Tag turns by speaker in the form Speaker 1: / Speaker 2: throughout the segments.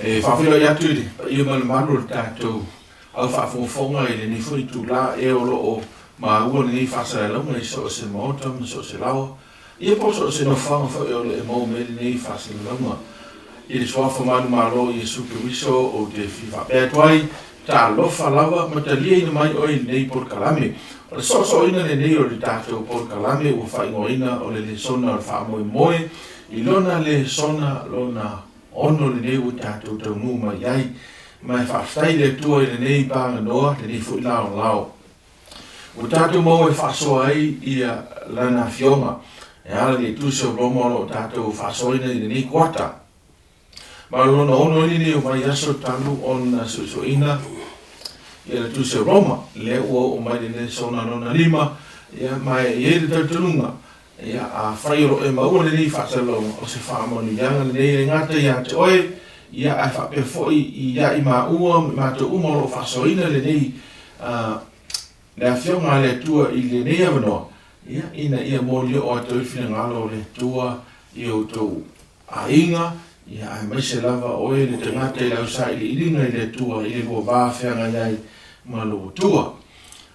Speaker 1: E faafeiloai atu i le paia ma le mamalu o le tatou au faafogafoga i lenei foi itula e o lo o maua lenei faasalalauga i so o se maota ma so o se laoa, ia po o so o se nofoaga foi o lo o maua mai ai lenei faasalalauga. I le Suafa manumalo o Iesu Keriso ou te fia faapea atu ai, Talofa lava ma taliaina mai oe i lenei polokalame. O le soosooina lenei o le tatou polokalame ua faaigoaina o le lesona o le faamoemoe i lona lesona lona ono lenei ua tatou taunuu mai ai. Ma e faafetai i le Atua i lenei paganoa, lenei foi laolao. Ua tatou maua e faasoa ai ia Lana Afioga e ala i le Tusi o Roma o lo o tatou faasoaina i lenei kuata. Ma o lona ono ai lenei o vaiaso talu ona suesueina ia le Tusi o Roma, lea ua oo mai le lesona lona lima, ia, ma e i ai le talitonuga, ia, afai o lo o e maua lenei faasalalauga, o se faamanuiaga lenei e le gata ia te oe, ia, ae faapea foi ia i maua ma i matou uma o lo o faasoaina lenei, le Afioga a le Atua i lenei avanoa, ia, ina ia molioo atu ai le finagalo o le Atua i outou aiga, ia aemaise lava oe le tagata i lau sailiiliga i le Atua i le lua va feagai ai ma lou Atua.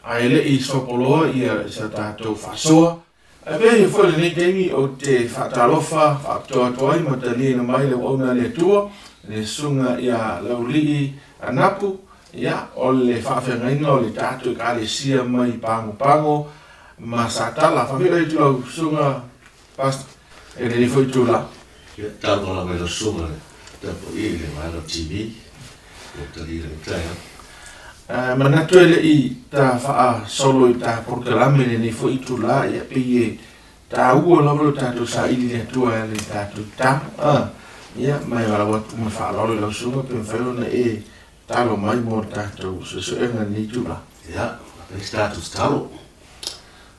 Speaker 1: Ae le i sopoloa ia sa tatou faasoa. Ae pea ia foi lenei taimi ou te faatalofa faapitoa atu ai ma taliaina mai le auauna a le Atua, le Susuga ia Laulii Anapu, ia, o le faafeagaiga o le tatou Ekalesia mai Pagopago ma Satala. Faafeiloai atu lau Susuga Pastor, e lenei foi itula.
Speaker 2: Ia, talofa lava i lau susuga le tapuai i le vaega o le TV, ua talia lenei taeao.
Speaker 1: Manatu e le i ta faasolo i ta polokalame i lenei foi itula, ia pei e taua lava lo tatou saili i le Atua e ala i tatou talo. Ia, ma e valaau atu ma le faaaloalo i lau susuga pe mafai ona e talo mai mo le tatou suesuega i lenei itula.
Speaker 2: Ia, fai se tatou tatalo.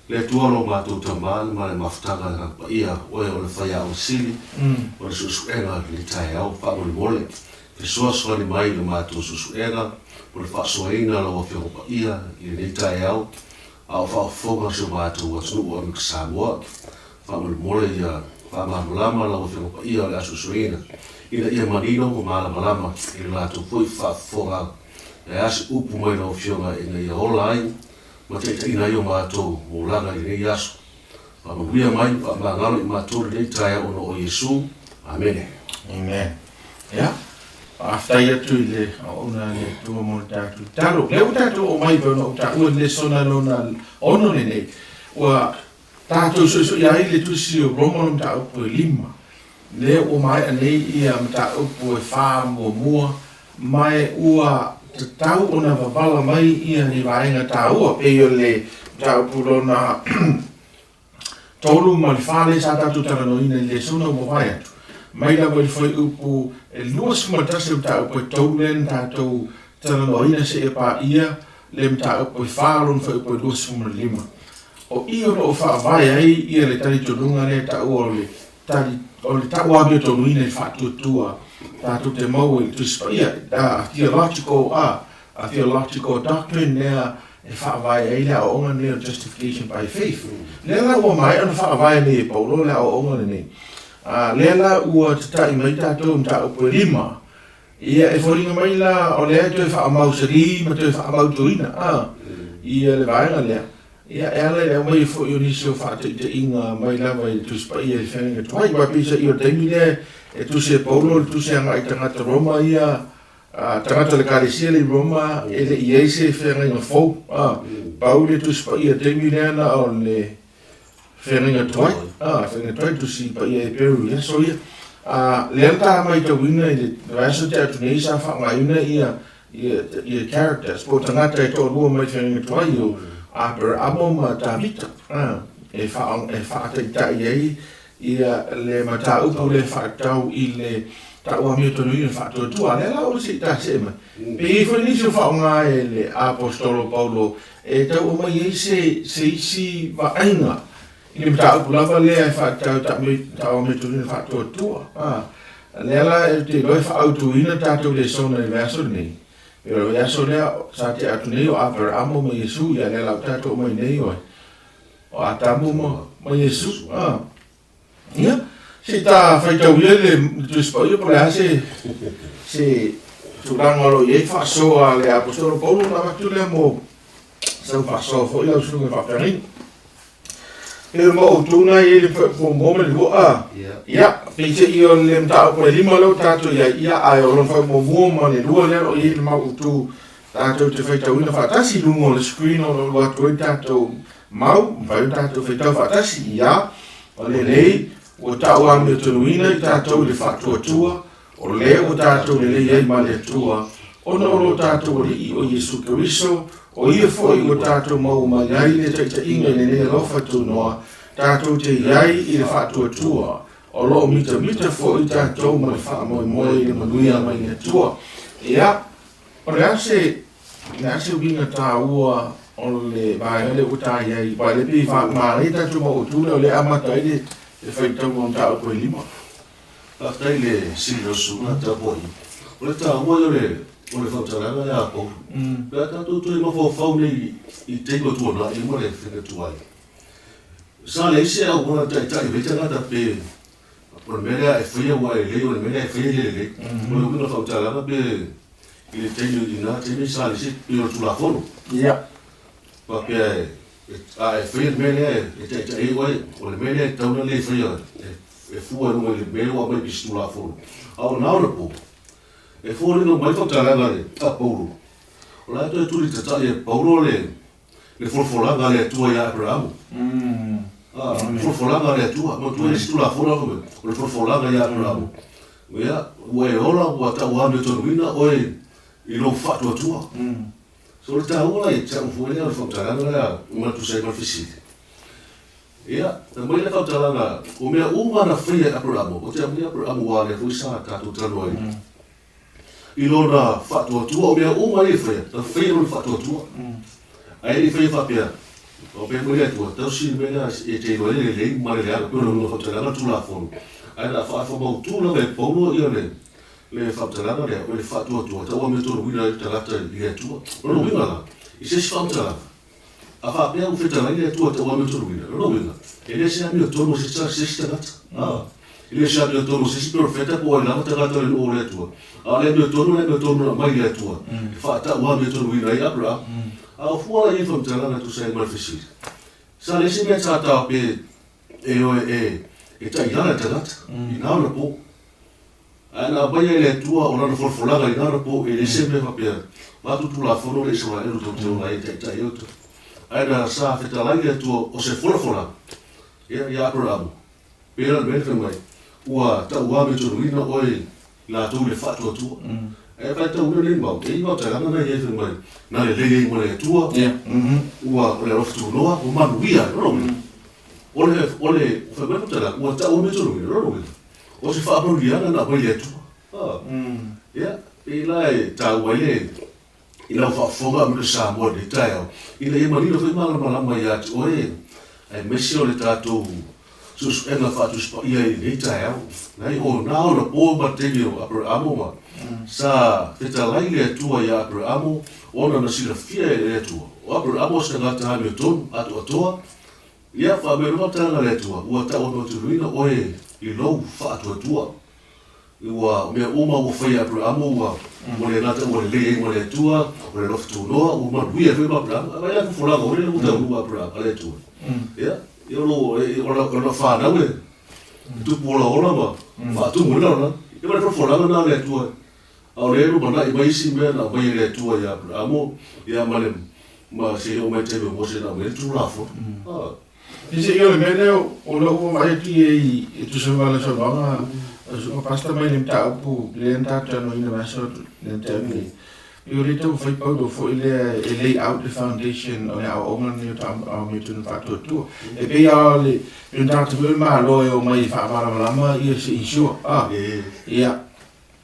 Speaker 2: Le Atua lo matou Tama ma le mafutaga le Agaga Paia, Oe o le Faiaoga Sili o le suesuega i lenei taeao, faamolemole, fesoasoani mai i le matou suesuega mo le faasoaina o Lau Afioga Paia i lenei taeao, a o faafofoga si o matou atunuu o Amerika Samoa. Faamolemole ia faamalamalama Lau Afioga Paia o le a suesueina, ina ia manino ma malamalama i le latou foi faafofoga. E a se upu mai Lau Afioga ina ia ola ai ma taitaiina ai o matou olaga i lenei aso. Faamanuia mai, faamagalo i matou lenei taeao ona o Iesu. Amene.
Speaker 1: Amen. Ia, faafetai atu i le auauna a le Atua mo le tatou tatalo. Lea ua tatou oo mai pei ona ou taua i le lesona lona ono lenei, ua tatou suesueia ai le tusi o Roma le mataupu e lima. Lea ua maea nei ia mataupu e fa muamua Ma e ua tatau ona wavala mai ia ni vaega taua pei o le mataupu lona tolu ma le fa lea sa tatou talanoaina i le lesona ua mavae atu, mai lava i le fuaiupu e 21 o le mataupu e tolu lea na tatou talanoaina seia paia le mataupu e fa lona fuaiupu e 25. O i o lo o faavae ai ia le talitonuga lea e taua o le Tali, O le tauamiotonuina i le faatuatua tatou te maua i le Tusi Paia, a theological, a, a theological doctrine lea e faavae ai le aoaoga lenei o le justification by faith. Lea la ua maea ona faavae nei e Paulo le aoaoga lenei. A, lea la ua tatai mai tatou i mataupu e lima. Ia, e foliga mai la o lea e toe faamausali ma toe faamautuina, a, ia le vaega lea. Ia, e ala i le aumaia foi o nisi o faataitaiga mai lava i le Tusi Paia i le feagaiga tuai, aua peiseai o le taimi lea e tusi e Paulo le tusi agai i tagata Roma ia, tagata o le Ekalesia lea i Roma, e le i i ai se feagaiga fou. Pau le Tusi Paia i le taimi lea na o le feagaiga tuai, feagaiga tuai, Tusi Paia Heperu i aso ia. Lea na ta matauina i le vaiaso tea atu nei sa faaaogaina ia ia characters po o tagata e toalua mai feagaiga tuai o Aperamo ma Tavita e faataitai ai ia le mataupu lea e faatatau i le tauamiotonuina faatuatua. Lea la ua se i ta see mai. Pe i ai foi nisi o faaaoga e le Aposetolo Paulo e tau aumai ai se isi vaaiga i le mataupu lava lea e faatatau i tauamiotonuina faatuatua. Lea la ou te iloa e faaautuina tatou lesona i le vaiaso lenei. E o le vaiaso lea sa tea atu nei o Aperamo ma Iesu, ia lea la ua tatou omai nei o o Atamu ma, ma Iesu. Ia, se i ta faitaulia le Tusi Paia po o le a se, se tulaga o lo o i ai faasoa a le Aposetolo Paulo ona avatu lea mo sau faasoa foi lau susuga i le faafeagaiga. E ma outou na i le muamua ma le lua a. Ia, peiseai o le mataupu e lima lea ua tatou i ai, ia, ae o lona faamuamua ma le lua lea o lo o i ai le mau outou tatou te faitauina faatasi i luga o le screen o lo o alu atu ai le tatou mau, mafai ona tatou faitau faatasi, ia, o lenei ua tau amiotonuina i tatou i le faatuatua, o lea ua tatou lelei ai ma le Atua, ona o lo tatou Alii o Iesu Keriso, o Ia foi ua tatou maua mai ai le taitaiga i lenei alofa tunoa, tatou te i ai i le faatuatua, o lo o mitamita foi tatou ma le faamoemoe i le manuia mai le Atua. Ia, o le a se, le a se uiga taua o le vaega lea ua ta i ai, aua o lea e pei e manaia tatou mautu lea o lea e amata ai le faitauga o mataupu e lima.
Speaker 2: Faafetai i le sili o le susuga tapuai. O le taua ia o le o le faamatalaga lea a Paulu. Pe a tatou toe mafaufau nei i taimi o tuanai ma le faiga tuai, sa leai se auala taitai mai tagata pe o le mea lea e faia ua e lelei o le mea lea e faia e le lelei. O le uiga o le faamatalaga pe i le taimi i na taimi sa leai se pei o le Tulafono. Faapea e a e faia le mea lea e taitai ai oe, o le mea lea e tatau ona le faia e fua i luga i le mea ua aumai i se Tulafono. A o na ona po, e foliga mai le faamatalaga a Paulo, o la e toe tuli tatai e Paulo le le folafolaga a le Atua ia Aperamo. A, le folafolaga a le Atua, manatua e le isi Tulafono o le folafolaga ia Aperamo. Ia, ua e ola, ua tauamiotonuina oe i lou faatuatua. So o le taua la ia te au foi lea o le faamatalaga lea e manatu ai ma le fesili. Ia, na aumai le faamatalaga, o mea uma na faia e Aperamo, o te aumaia Aperamo aua o lea foi sa tatou talanoa ai i lona faatuatua, o mea uma ia e faia, na faia lona faatuatua. Ae le i faia faapea, o pea mai le Atua, tausi le mea lea e te iloa ai le lelei ma le leaga, pei o lona faamatalaga le Tulafono. Ae na faamautu lava e Paulo ia le Le faamatalaga lea, o le faatuatua tau amiotonu ai le tagata i le Atua. O lona uiga la, i se isi faamatalaga, a faapea ua fetalai le Atua tau amiotonuina, o lona uiga, e le se amiotonu o se isi tagata. A, e le se amiotonu o se isi perofeta po o ai lava tagata o le nuu o le Atua, a o le amiotonu o le amiotonu na aumai i le Atua e faatau amiotonuina ai Aperahama. A o fua la ia i faamatalaga e tusa ai ma le fesili, sa leai se mea sa taope e oe e tailala le tagata i na ona po. Ae na aumaia e le Atua o Lana folafolaga i lana po, e le se mea faapea, Matou Tulafono le Isaraelu tou te ola ai e taitai ai outou. Ae na sa fetalai le Atua o se folafolaga, ia, ia Aperamo, pei la le mea lea fai mai, Ua tauamiotonuina oe i latou i le faatuatua. Ae faitauina nei mau, e i ai vautalaga na i ai fai mai, na lelei ai ma le Atua, ua o le alofa tunoa, ua manuia ai. O lona uiga, o le, o le, fai mai le vautalaga, ua tauamiotonuina, o lona uiga, O se faamanuiaga na aumai le Atua. Ia, pei la e taua ai le i lau faafofoga Amerika Samoa i lenei taeao, ina ia manino foi malamalama ia te oe, aemaise o le tatou suesuega faatusi paia i lenei taeao. Nai o na ona po ma le taimi o Aperamo ma sa fetalai le Atua ia Aperamo ona na silafia e le Atua. O Aperamo o se tagata amiotonu, atoatoa, Ia, faamea loa tala a le Atua, ua tauamiotonuina oe i lou faatuatua. Ua mea uma ua faia e Aperamo, ua ua le gata ua lelei ai ma le Atua, o le alofa tunoa, ua manuia ai foi ma Aperamo. Ae vaai la fofolaga foi lea ua taunuu Aperamo a le Atua. Ia, ia o lou, o lana fanau e tupu olaola ma faatumu ai lalolagi. Ia ma le folafolaga lena a le Atua. A o lea e lumanai mai isi mea na aumai e le Atua ia Aperamo, ia ma le ma se i oo mai i le taimi o Mose na aumai ai le Tulafono. A.
Speaker 1: Pise o le mea lea o lea ua vaai atu i ai e tusa ma le saunoaga a le Susuga Pastor mai le mataupu lea na tatou talanoaina i le aso lea na tea atu nei. E o lea e taumafai Paulo foi lea e lay out le foundation o le aoaoga lenei o Taumeatonu Faatuatua. E pei lava o le pei o le tagata foi o le Malo e omai e faamalamalama ia se insure. A, ia,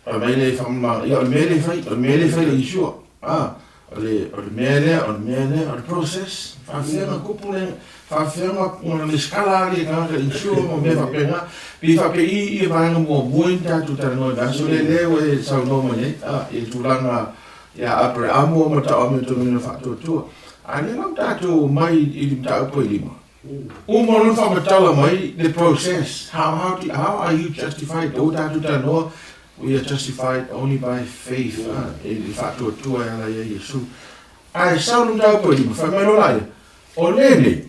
Speaker 1: Fai mai le faamama, ia o le mea lea e fai, o le mea lea e fai le insure. A, o le, o le mea lea, o le mea lea, o le process. Faafefea ona tupu le, faafefea ona lesitala le tagata insure ma mea faapena. Pei faapei i vaega muamua ia na tatou talanoa i le aso lea, lea ua e saunoa mai ai, a, i le tulaga ia Aperamo ma Tauamiotonuina Faatuatua. A lea la ua tatou omai i le mataupu e lima. Uma loa ona faamatala mai le process, how, how, how are you justified? Lea ua tatou talanoa. We are justified only by faith, e le faatuatua e ala ia Iesu. Ae sau le mataupu e lima, fai mai loa laia, o lenei,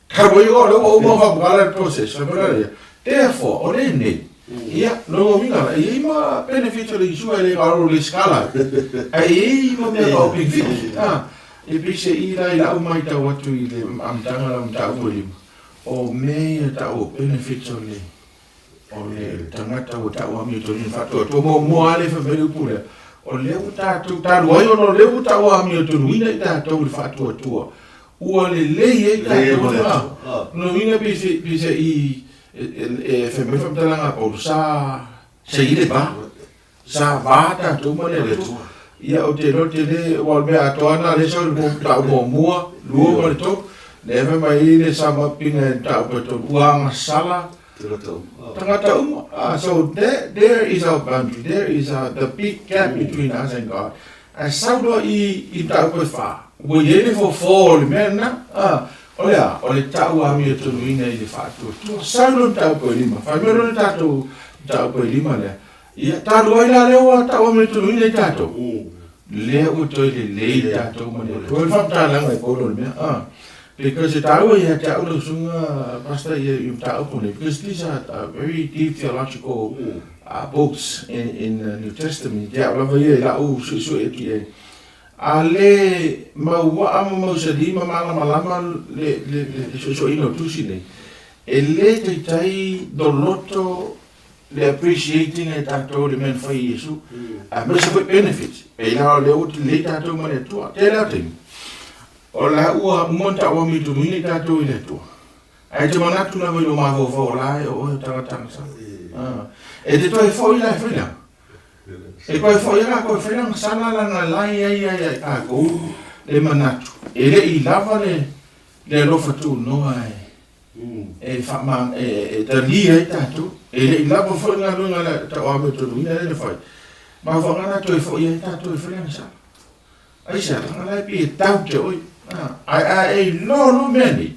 Speaker 1: talu ai o lea ua uma ona faamagalo le process, fai mai loa laia, therefore, o lenei, ia, lona uiga la, e i ai ma benefits o le Iesu ae le galo le sikala ai, ae i ai ma mea tau benefit, e pei se i la i lau matau atu i le amataga o lau mataupu e lima, o mea ia tau o benefits o le O le tagata ua tau amiotonu faatoatoa muamua lava lea e fai mai le upu lea, o lea ua tatou talu ai ona o lea ua tau amiotonuina i tatou i le faatoatoa, ua lelei ai tatou na. Lona uiga pei se, pei se i, e fai mai le faamatalaga a Paulo, sa, sa i le va, sa va tatou ma le Atua. Ia, ou te iloa tele, aua o le mea atoa lena lea e sau i le mataupu muamua, lua ma le tolu, lea e fai mai ai le sum up ina e mataupu e tolu, ua agasala tagata uma. So there, there is our boundary, there is our, the big gap between us and God. Ae sau loa i, i mataupu e fa, ua i ai le fofo o le mea lena, o le a? O le tau amiotonuina i le faatuatua. Sau loa i mataupu e lima, fai mai loa le tatou mataupu e lima lea, Ia, talu ai la lea ua tau amiotonuina i tatou, lea ua toe lelei tatou ma le Atua. O le faamatalaga e polo le mea, ah. Because e taua ia te au lau susuga Pastor ia i mataupu nei, because these are very deep theological books in the New Testament. Te au lava ia i lau suesue atu i ai. A le mauaa ma mausali ma malamalama le suesueina o tusi nei, e le taitai loloto le appreciating e tatou le mea na fai e Iesu, aemaise foi benefits. Pei la o lea ua lelei tatou ma le Atua. Tele lava taimi, o la ua uma ona tau amitunuina i tatou i le Atua. Ae te manatu lava i lou mafaufau o la e o oe o tagata agasala. E te toe foi la e fai le a? E toe foi la toe fai le agasala leaga la e i ai ia i tatou le manatu. E le i lava le alofa tunoa e e faama e talia ai tatou. E le i lava foi le galuega le tauamiotonuina lea na fai, mafuaaga na toe foi ai tatou e fai lana sala. Aisea? Leaga la e pei e tau te oe. Ae a e iloa loa mea nei,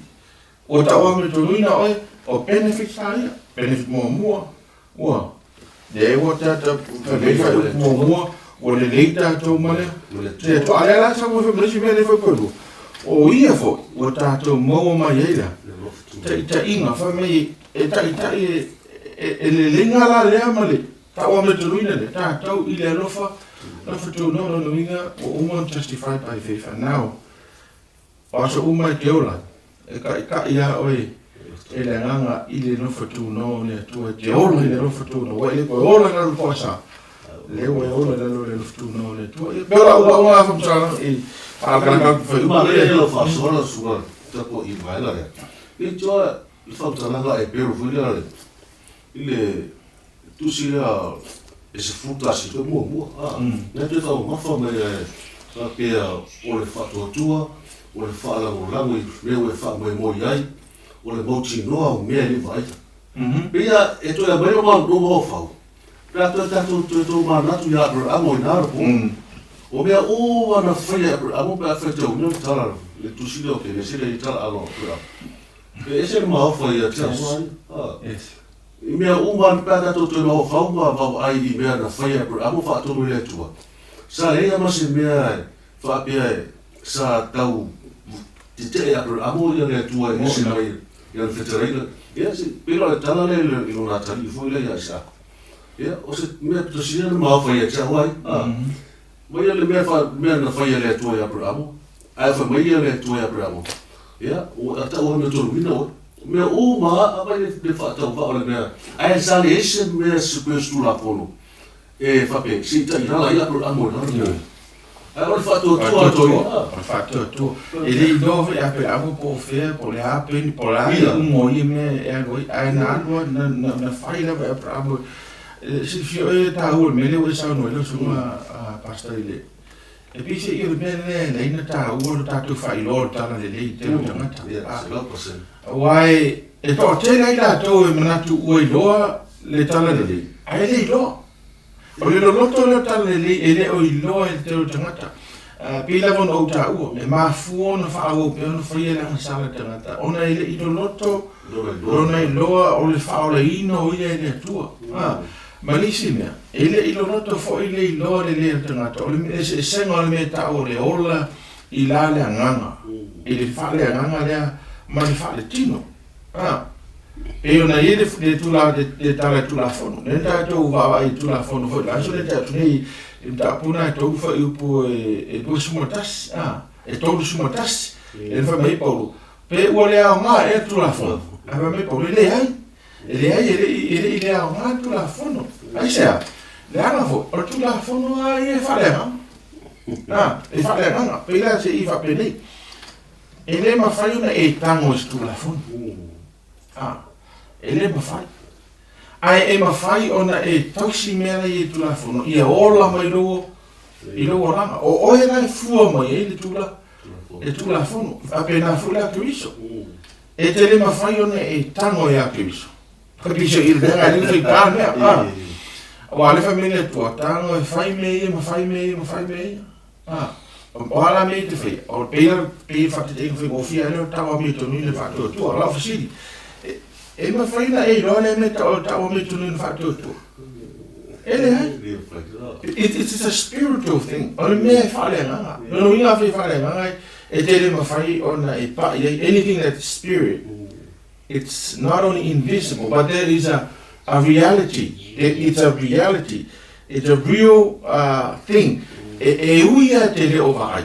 Speaker 1: ua tauamiotonuina oe, o benefits la ia. Benefit muamua, ua lea ua tata fai mai faaiupu muamua, ua lelei tatou ma le le Atua. A lea la sau fai mai le isi mea lea fai pua o ia foi ua tatou maua mai ai la taitaiga fai mai e taitai e leleiga la lea ma le tauametonuina lea tatou i le alofa alofa tunoa lona uiga ua uma ona justified by faith and now O aso uma e te ola, e taʻitaʻi a oe e le Agaga i le alofa tunoa o le Atua, e te ola i le alofa tunoa, ua e le toe ola i lalo o le poasa, lea ua e ola i lalo o le alofa tunoa o le Atua. Ia, pei o lau uaua lava faamatalaga i faaalakalaka atu fai upu.
Speaker 2: Manaia ia lau faasoa lau susuga tapuai vaega lea. I toa le faamatalaga e pelu foi lea i le tusi lea e 11 toe muamua a lea toe faamamafa mai e faapea o le faatuatua o le faalagolago i mea ua e faamoemoe i ai o le mautinoa o mea e le i vaaia. Pei a e toe aumai lou mafaufau pe a toe tatou toe tomanatu ia Aperamo i na po o mea uma na faia e Aperamo pe a faitauina le tala le tusi lea o Kenese lea i tala alo o Aperamo. E ese le maofa ia te au a. I mea uma lava pe a tatou toe mafaufau ma vaavaai i mea na faia e Aperamo faatonu i le Atua, sa leai lava ma se mea e faapea e sa tau tetee e Aperamo ia le Atua e ese mai i lana fetalaiga. Ia, se, pei la o le tala lea i lona atalii foi lea ia Isaako. Ia, o se mea pito sili ona maofa ia te au ai. A, mai ia le mea, fa, mea na faia e le Atua ia Aperamo, ae fai mai ia le Atua ia Aperamo, ia, ua tau amiotonuina oe. O mea uma a aumai le faatauvaa o le mea, ae sa leai se mea se pei o se Tulafono e faapea, se i tailala ai Aperamo i lalo po. Ae o le faatuatua atoa ia.
Speaker 1: O le faatuatua. E le iloa foi Aperamo po o fea, po o le a peni, po o le a le umu o ia mea e alu ai, ae na alu lava, na fai lava e Aperamo. Silafia oe e taua i le mea lea ua e saunoa ai lau Susuga Pastor i le E pei se i o le mea lea e leai ona taua lo tatou faailoa o le talalelei i le tele o tagata. Aua e toatele ai latou e manatu ua iloa le talalelei, ae le iloa. O le loloto lea o le talalelei e le o iloa e le tele o tagata. Pei lava ona ou taua, e mafua ona faaauau pea ona faia le agasala i le tagata, ona e le i loloto lona iloa o le faaolaina o ia e le Atua. Ma le isi mea, e le i loloto foi le iloa lelei o le tagata, o le eseesega o le mea e ta'u o le ola i la le agaga, i le faaleagaga lea ma le faaletino. A, pei ona i ai le, le, tula, le, le tala i Tulafono, lea na tatou vaavaai i Tulafono foi i le aso lea na tea atu nei, i mataupu lena e tolu fuaiupu e, e 21, a, e 31, lea na fai mai ai Paulo, pe ua le aoga ea le Tulafono? Ae fai mai Paulo, e leai. E leai, e le i, e le i le aoga le Tulafono. Aisea? Leaga foi, o le Tulafono lava ia e faaleagaga. A, e faaleagaga. Pei la se i faapenei. E le mafai ona e tago i se Tulafono. A, e le mafai. Ae e mafai ona e tausi mea la i le Tulafono, ia ola mai lou, i lou olaga. O oe la e fua mai ai le tula, le Tulafono. E faapena foi la Keriso. E te le mafai ona e tago ia Keriso. Keriso i le mea le faigā mea. A, aua le fai mai le Atua, tago e fai mea ia ma fai mea ia ma fai mea ia. A, o a la mea i te faia? O pei la, pei faataitaiga faigofie lea o le tau amiotonu i le faatuatua. O lau fesili, e, e mafai ona e iloa lea mea tau o le tau amiotonu i le faatuatua? E leai. It's a spiritual thing. O le mea e faaleagaga. Lona uiga afai e faaleagaga, e te le mafai ona e pai ai. Anything that's spirit, it's not only invisible, but there is a reality. It's a reality. It's a real thing. E ui lava e te le o vaai,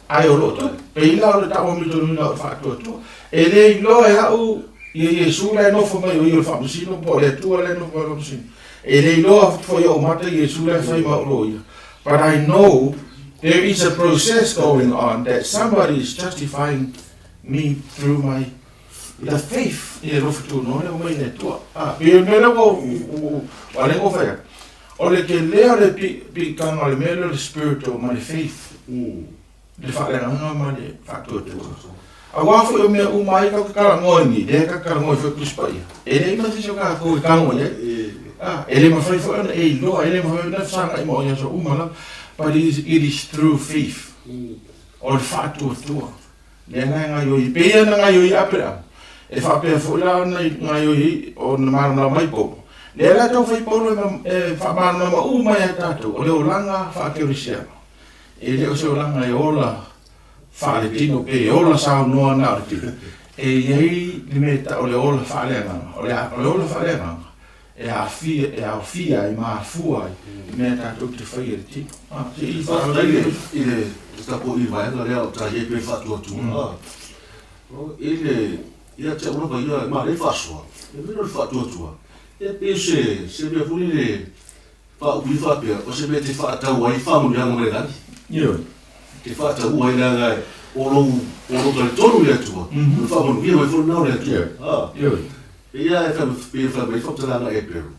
Speaker 1: ae o lo o tupu. Pei la o le tau amiotonu o le faatuatua. E le iloa e au ia Iesu la e nofo mai o ia o le faamasino po o le Atua la e nofo mai o le faamasino. E le iloa foi e ou mata Iesu la e fai ma ou loia. But I know there is a process going on that somebody is justifying me through my the faith i le alofa tunoa lea ua mai le Atua. A, pei o le mea lea ua, ua lea ua fai atu. O le tele o le piitaga o le mea lea o le spiritual ma le faith. Le faaleagaga ma le faatuatua. Aua foi o mea uma ai tatou te talanoa ai nei, lea tatou te talanoa ai foi i Tusi Paia. E leai ma se isi o tatou e tago i ai. A, e le mafai foi ona e iloa, e le mafai ona fesagai ma oe i aso uma lava. But it is through faith. O le faatuatua. Lea la e gaioi, pei ona gaioi ai Aperamo, e faapea foi la ona gaioi ai, ona malamalama ai Paulo. Lea la e tau fai Paulo e faamalamalama uma ia tatou, o le olaga faakerisiano, e le o se olaga e ola faaletino pe ola saunoa na o le tino. E i ai le mea e tau o le ola faaleagaga, o le ola faaleagaga, e aafia, e aofia ai ma afua ai i mea tatou te faia i le tino. Ah, se i
Speaker 2: Faafetai i le, i le tapuai vaega lea o tai ai pe faatuatua. I le, ia te au lava ia, ma le faasoa, e mea o le faatuatua, e pei se, se mea foi lele faaupu faapea, o se mea e te faatau ai faamanuiaga mai le lagi.
Speaker 1: Ioe.
Speaker 2: Te faataua ai leaga o lou, o lou talitonu i le Atua, o le faamanuia mai foi lena o le Atua.
Speaker 1: Ioe.
Speaker 2: Pei lava e fai, pei e fai mai faamatalaga Eperu,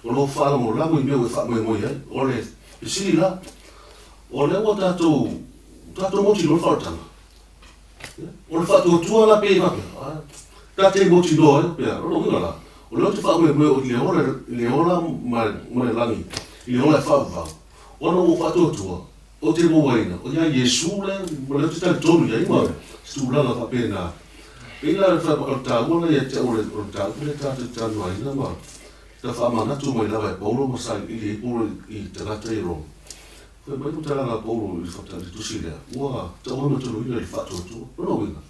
Speaker 2: o lou faalagolago i mea ua e faamoemoe ai. O le fesili la, o lea ua tatou, tatou mautinoa le faaolataga? O le faatuatua la pei e faapea, ta te mautinoa ai pea, o lona uiga la, o lea ou te faamoemoe i le ola, i le ola ma le lagi, i le ola e faavavau, ona ua ou faatuatua, Ou te mauaina, o ia Iesu lea, o lea ou te talitonu i ai ma se tulaga faapena. Pei la o le taua la ia te au o le mataupu lea tatou te talanoaina ma ta faamanatu mai lava e Paulo ma sailiili ai Paulo i tagata i Roma. Fai mai le talaga a Paulo i le tusi lea, ua tau amataluina i le faatuatua. Lona uiga,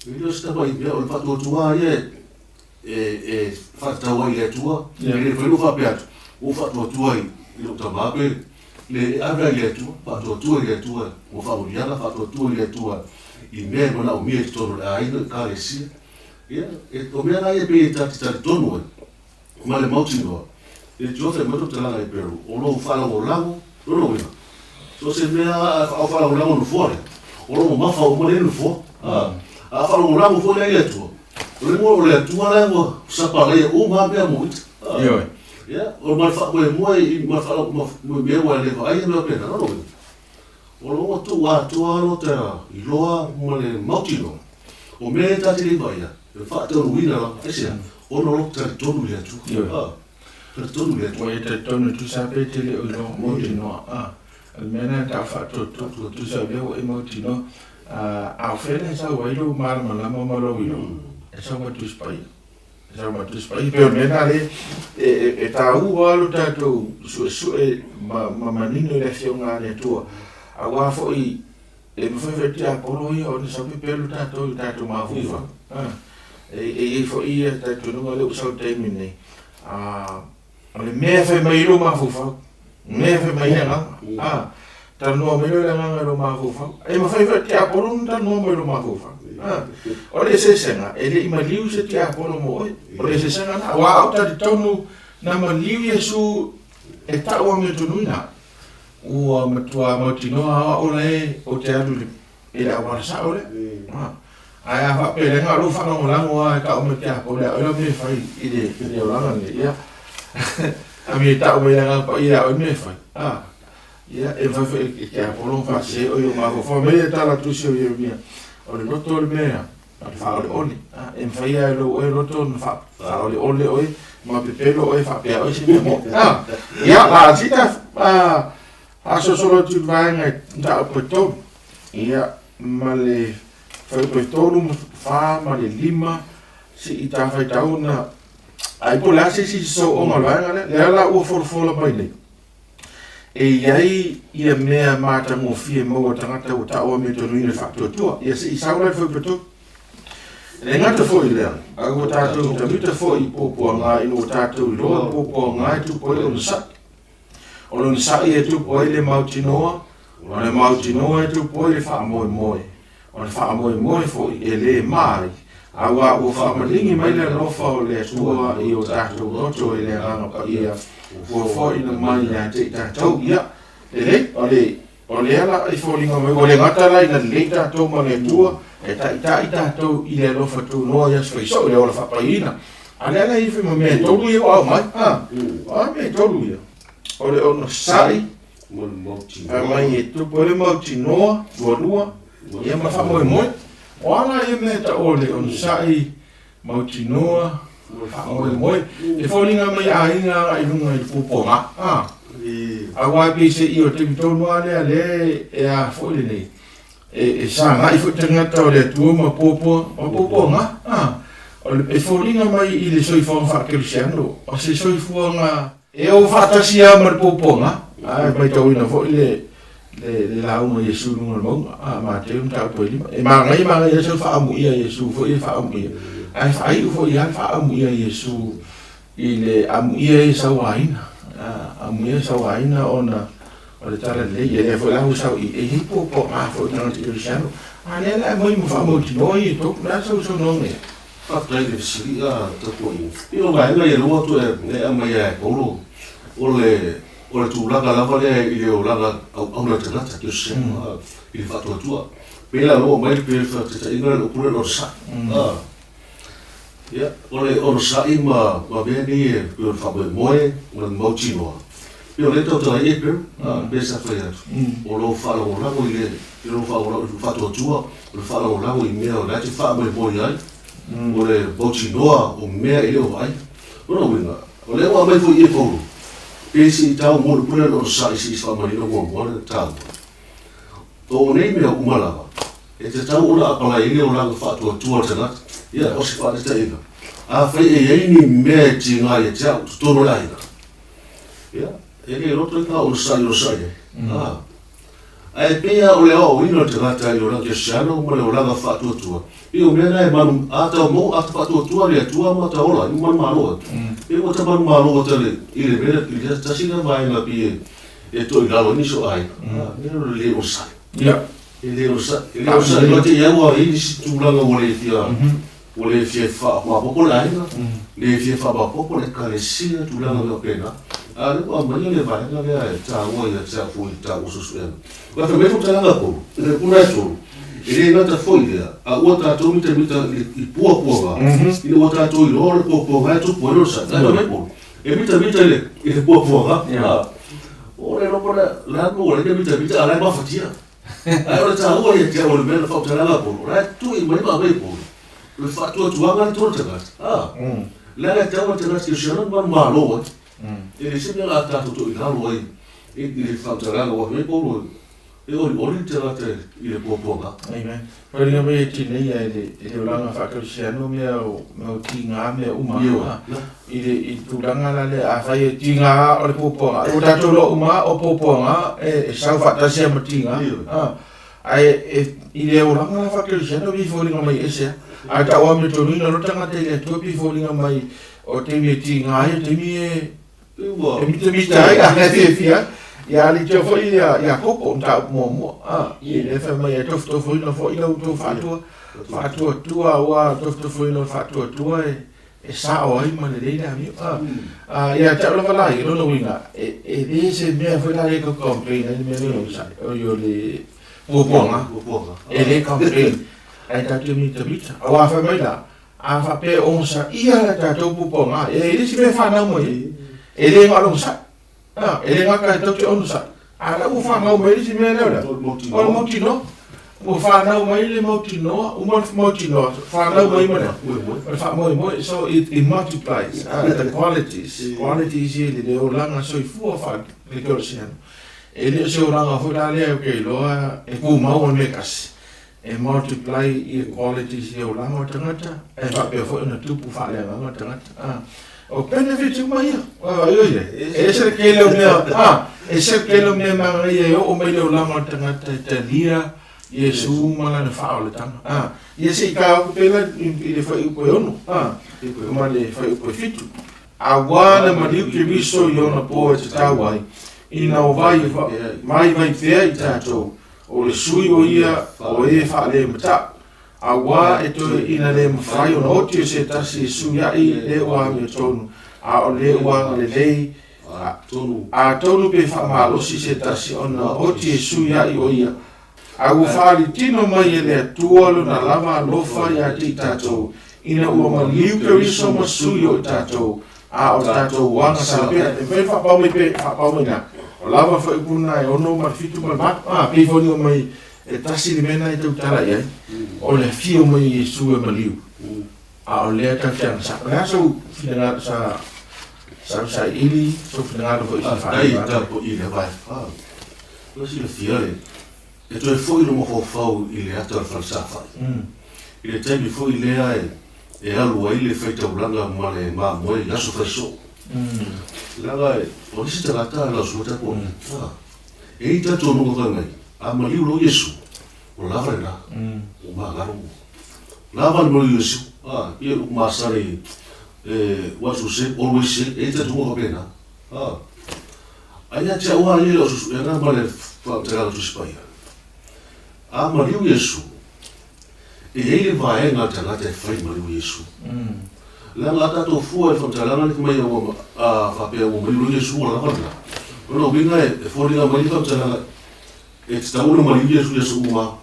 Speaker 2: e le o se tamai mea, o le faatuatua lava ia e faatatau ai i le Atua, e le mafai ona faapea atu, ua ou faatuatua i lou tama pe le ave ai i le Atua, faatuatua i le Atua mo faamanuiaga, faatuatua i le Atua i mea e manaomia i totonu o le aiga, ekalesia. Ia, o mea la ia pei e ta te talitonu ai ma le mautinoa, e tiofe mai le talaga i Peru, o lou faalagolago, lona uiga, so o se mea a faalagolago nofoa lea, o lou mamafa uma lea nofoa. A faalagolago foi lea i le Atua, o le o le Atua la ua sapalaia uma mea mo ita.
Speaker 1: Ioe.
Speaker 2: Ia, o ma le faamoemoe i ma le mea ua le vaaia mea pena, lona uiga, o lo o tuu atoa lo ta iloa ma le mautinoa, o mea e ta te le vaaia, e faataunuuina lava, aisea, ona o lo talitonu i le Atua.
Speaker 1: Ioe.
Speaker 2: Talitonu i le Atua.
Speaker 1: Ua e talitonu e tusa pe te le o iloa mautinoa. O le mea lena e tau faatuatua, tusa o lea ua e mautinoa. A o fea la e sau ai lou malamalama ma lou iloa? E sau mai Tusi Paia. Sau ma Tusi Paia. Pei o le mea lena lea e taua lava lo tatou suesue ma manino i le Afioga a le Atua, aua foi e mafai foi e tiapolo ia ona sau pepelo tatou i o tatou mafaufau. E i ai foi ia talitonuga lea ua sau i le taimi lenei, o le mea e fai mai ai lou mafaufau, mea e fai mai ai le agaga. Talanoa mai loa le agaga i lou mafaufau. E mafai foi e le tiapolo ona talanoa mai i lou mafaufau. O le eseesega, e le i maliu se tiapolo mo oe. O le eseesega lena. Aua a ou talitonu na maliu Iesu e tau amiotonu ua matua mautinoa o au la e ou te alu i le auala sao lea. Ae a faapea leaga o lou faalagolago lava e tau mai le tiapolo ia oe lau mea e fai i le olaga lenei, ia, a mea e tau mai le Agaga Paia ia oe le mea e fai. Ia, e mafai foi e tiapolo ona faasese oe i lou mafaufau. Fai mai le tala tusi o Ieremia, o le loto le mea o le faaoleole. E mafai lava e lou oe loto ona faaoleole oe ma pepelo oe faapea oe se mea moni. Ia, la sita faasolosolo atu i le vaega e mataupu e tolu. Ia, ma le fuaiupu e tolu ma fa ma le lima, se i ta faitauna ai po o le a se isi sosooga o le vaega lea. Lea la ua folafola mai nei. E i ai ia mea matagofie maua tagata ua ta'u amiotonu le faatuatua. Ia se i sau la i le fuaiupu. E le gata foi i lea, a ua tatou mitamita foi i puapuaga ina ua tatou iloa puapuaga e tupu ai le onosai. O le onosai e tupu ai le mautinoa, o le mautinoa e tupu ai le faamoemoe, o le faamoemoe foi e le ma ai, aua ua faamaligi mai le alofa o le Atua i o tatou loto e le Agaga Paia ua foaina mai ia te i tatou. Ia, lelei, o le, o lea la e foliga mai, ua le gata la ina lelei tatou ma le Atua, e taitai tatou i le alofa tunoa i aso faisoo i le ola faapaiina. A lea la e i ai foi ma mea e tolu ia ua aumai. Ha, o a mea e tolu ia? O le onosai, Fai mai e tupu ai le mautinoa, lualua, ia ma faamoemoe. O a la ia mea e tau o le onosai, mautinoa, faamoemoe. E foliga mai aiga agai i luga i le puapuaga. A. Aua e pei se i o le taimi tonu lava lea lea e a foi lenei. E sagai foi tagata o le Atua ma puapua, ma puapuaga. A. E foliga mai i le soifuaga faakerisiano, o se soifuaga E o faatasi lava ma le puapuaga, ae matauina foi le le lauga a Iesu i luga o le mauga, a Mateu mataupu e lima. E manaia manaia sau faaamuia a Iesu foi e faaamuia, ae faaiu foi lava le faaamuia a Iesu i le amuia e sauaina, amuia e sauaina ona o le tala lelei. Ia lea foi la ua sau i e i ai puapuaga foi o tagata kerisiano, a lea la e aumai ma faamautinoa ia e tolu. O le a sau saunoaga ia?
Speaker 2: Faafetai i le fesili a tapuaiga. Pei o vaega ia lua toe e aumai ia e Paulo, o le o le tulaga lava lea i le olaga auauna a le tagata, kerisiano, i le faatuatua. Pei la ua aumai pei o le faataitaiga lea o le upu lea o le onosai. Ia, o le onosai ma ma mea nei e pei o le faamoemoe ma le mautinoa, pei o lea e tautala ai April, pei sa fai atu, o lou faalagolago i le i lou faalagolago i le faatuatua, o le faalagolago i mea o la e te faamoemoe ai, o le mautinoa o mea e le o vaai. O lona uiga, o lea ua aumai foi i i e Paulo, pei se i tau mo le pule le onosai se i faamanino muamua le taua. O nei mea uma lava, e tatau ona apalai ai le olaga faatuatua o le tagata. Ia, o se faataitaiga, afai e i ai ni mea e tiga ia te au i totonu o le aiga, ia, e le loto ai ka onosai onosai ai. Ah. Ae pei lava o le aoaoina o le tagata i le olaga kerisiano ma le olaga faatuatua, pei o mea na e malu, a tau mau a ta faatuatua le Atua ma ta ola ai, ma manumalo ai. Pei ua ta manumalo ata le, i le mea, i le tasi lea vaega pei e, e toe i lalo ai nisi o aiga, mea o le le onosai. E le onosai, e le onosai loa te i ai ua i ai nisi tulaga ua le fia, ua le fia faamaopoopo le aiga, le fia faamaopoopo le ekalesia, tulaga faapena. A o lea ua aumaia le vaega lea e taua ia te au foi i le taua suesuega. Aua fai mai faamatalaga a Paulo, i le puna e tolu, e le gata foi i lea, a ua tatou mitamita i puapuaga, ina ua tatou iloa o le puapuaga e tupu ai le onosai. Ae fai mai Paulo, e mitamita i le puapuaga, o le loko lea, le a le mea ua leai na mitamita a o la e mafatia. Ae o le taua ia te au o le mea na faamatalaga a Paulo, o la e tui mai ma aumai e Paulo, o le faatuatuaga le tolu tagata. A, leaga e tatau ona tagata kerisiano ma manumalo ai. E le se mea o le a tatou toilalo ai i le faamatalaga ua aumai Paulo. E olioli le tagata i le puapuaga.
Speaker 1: Amen. Foliga mai e tinei ia i le olaga faakerisiano mea o mea o tiga mea uma i le i le tulaga la lea afai e tiga o le puapuaga ua tatou iloa uma o puapuaga e sau faatasi lava ma tiga ae e i le olaga la faakerisiano e pei e foliga mai ese a ae tau amiotonu loa le tagata i le Atua e pei e foliga mai o taimi e tiga ai o taimi e E mitamita ai a fiafia ai. Ia alii foi ia Iakopo mataupu muamua. A, i lea fai mai e tofotofoina foi la outou faatua, faatuatua aua tofotofoina o le faatuatua e e sao ai ma lelei le amio. A, a ia te au lava la ia, lona uiga, e e le se mea foi la lea e tau complain ai le mea lea o le o le puapuaga. E le complain. Ae tatou te mitamita. Aua fai mai la, A faapea e onosaia le tatou puapuaga, e le se mea e fanau mai ai. E le na o le onosai. A, e le gata e tatou te onosai, a o la ua fanau mai le isi mea lea o le a? O le mautinoa. Ua fanau mai le mautinoa, uma le mautinoa, fanau mai ma le a? O le faamoemoe. So it multiplies the qualities, qualities ia i le olaga soifua faale-kerisiano. E le o se olaga foi la lea ou te iloa e tumau o le mea e tasi. E multiply ia qualities ia olaga o tagata ae faapea foi ona tupu faaleagaga tagata. A, o benefits uma ia. Oi oi e ese le tele o mea, a, ese le tele o mea manaia e oo mai le olaga o le tagata e talia Iesu ma lana faaolataga. A, ia se i ta atu pea la i le fuaiupu e 6, a, ma le fuaiupu e 7. Auā na maliu Keriso i ona po e tatau ai, ina o vai vaivai pea i tatou, O le sui o ia o e faalematau, auā e toe ina le mafai ona oti o se tasi e suiaʻi le ua amiotonu, a o le ua agalelei, atonu pe faamalosi se tasi ona oti e suiaʻi o ia. A ua faalitino mai e le Atua lona lava alofa ia te i tatou, ina ua maliu Keriso ma sui o i tatou, A o tatou agasala pea, e mafai ona faapau mai pe, faapau mai na, o lava foi upu na e 6 ma le 7 ma le 8, a, pei foliga mai e tasi le mea na e tautala i ai, o le afio mai o Iesu e maliu, a o lea tatou te agasala. O le a sou finagalo, sa, sau sailiili, sou finagalo foi i se
Speaker 2: Faafetai i tapuai i le vae fa. Ua silafia le, e toe foi lou mafaufau i le ata o le fale saofai. I le taimi foi lea e e alu ai le faitaulaga ma le mamoe i aso faisoo. Leaga o nisi tagata lau sua tapuai. E i ai talitonuga fai mai, a maliu loa Iesu, ua lava lena, ua magalo. Lava le maliu Iesu, ia upu masani e once you saved, always saved, e i ai talitonuga faapena. Ae ia te au lava ia i lau suesuega ma le faamatalaga Tusi Paia, a maliu Iesu, E i ai le vaega a le tagata e fai maliu Iesu. Leaga a tatou fua i le faamatalaga lea fai mai ua faapea ua maliu loa Iesu ua lava lena. O lona uiga e foliga mai le faamatalaga e tatau ona maliu Iesu i aso uma lava.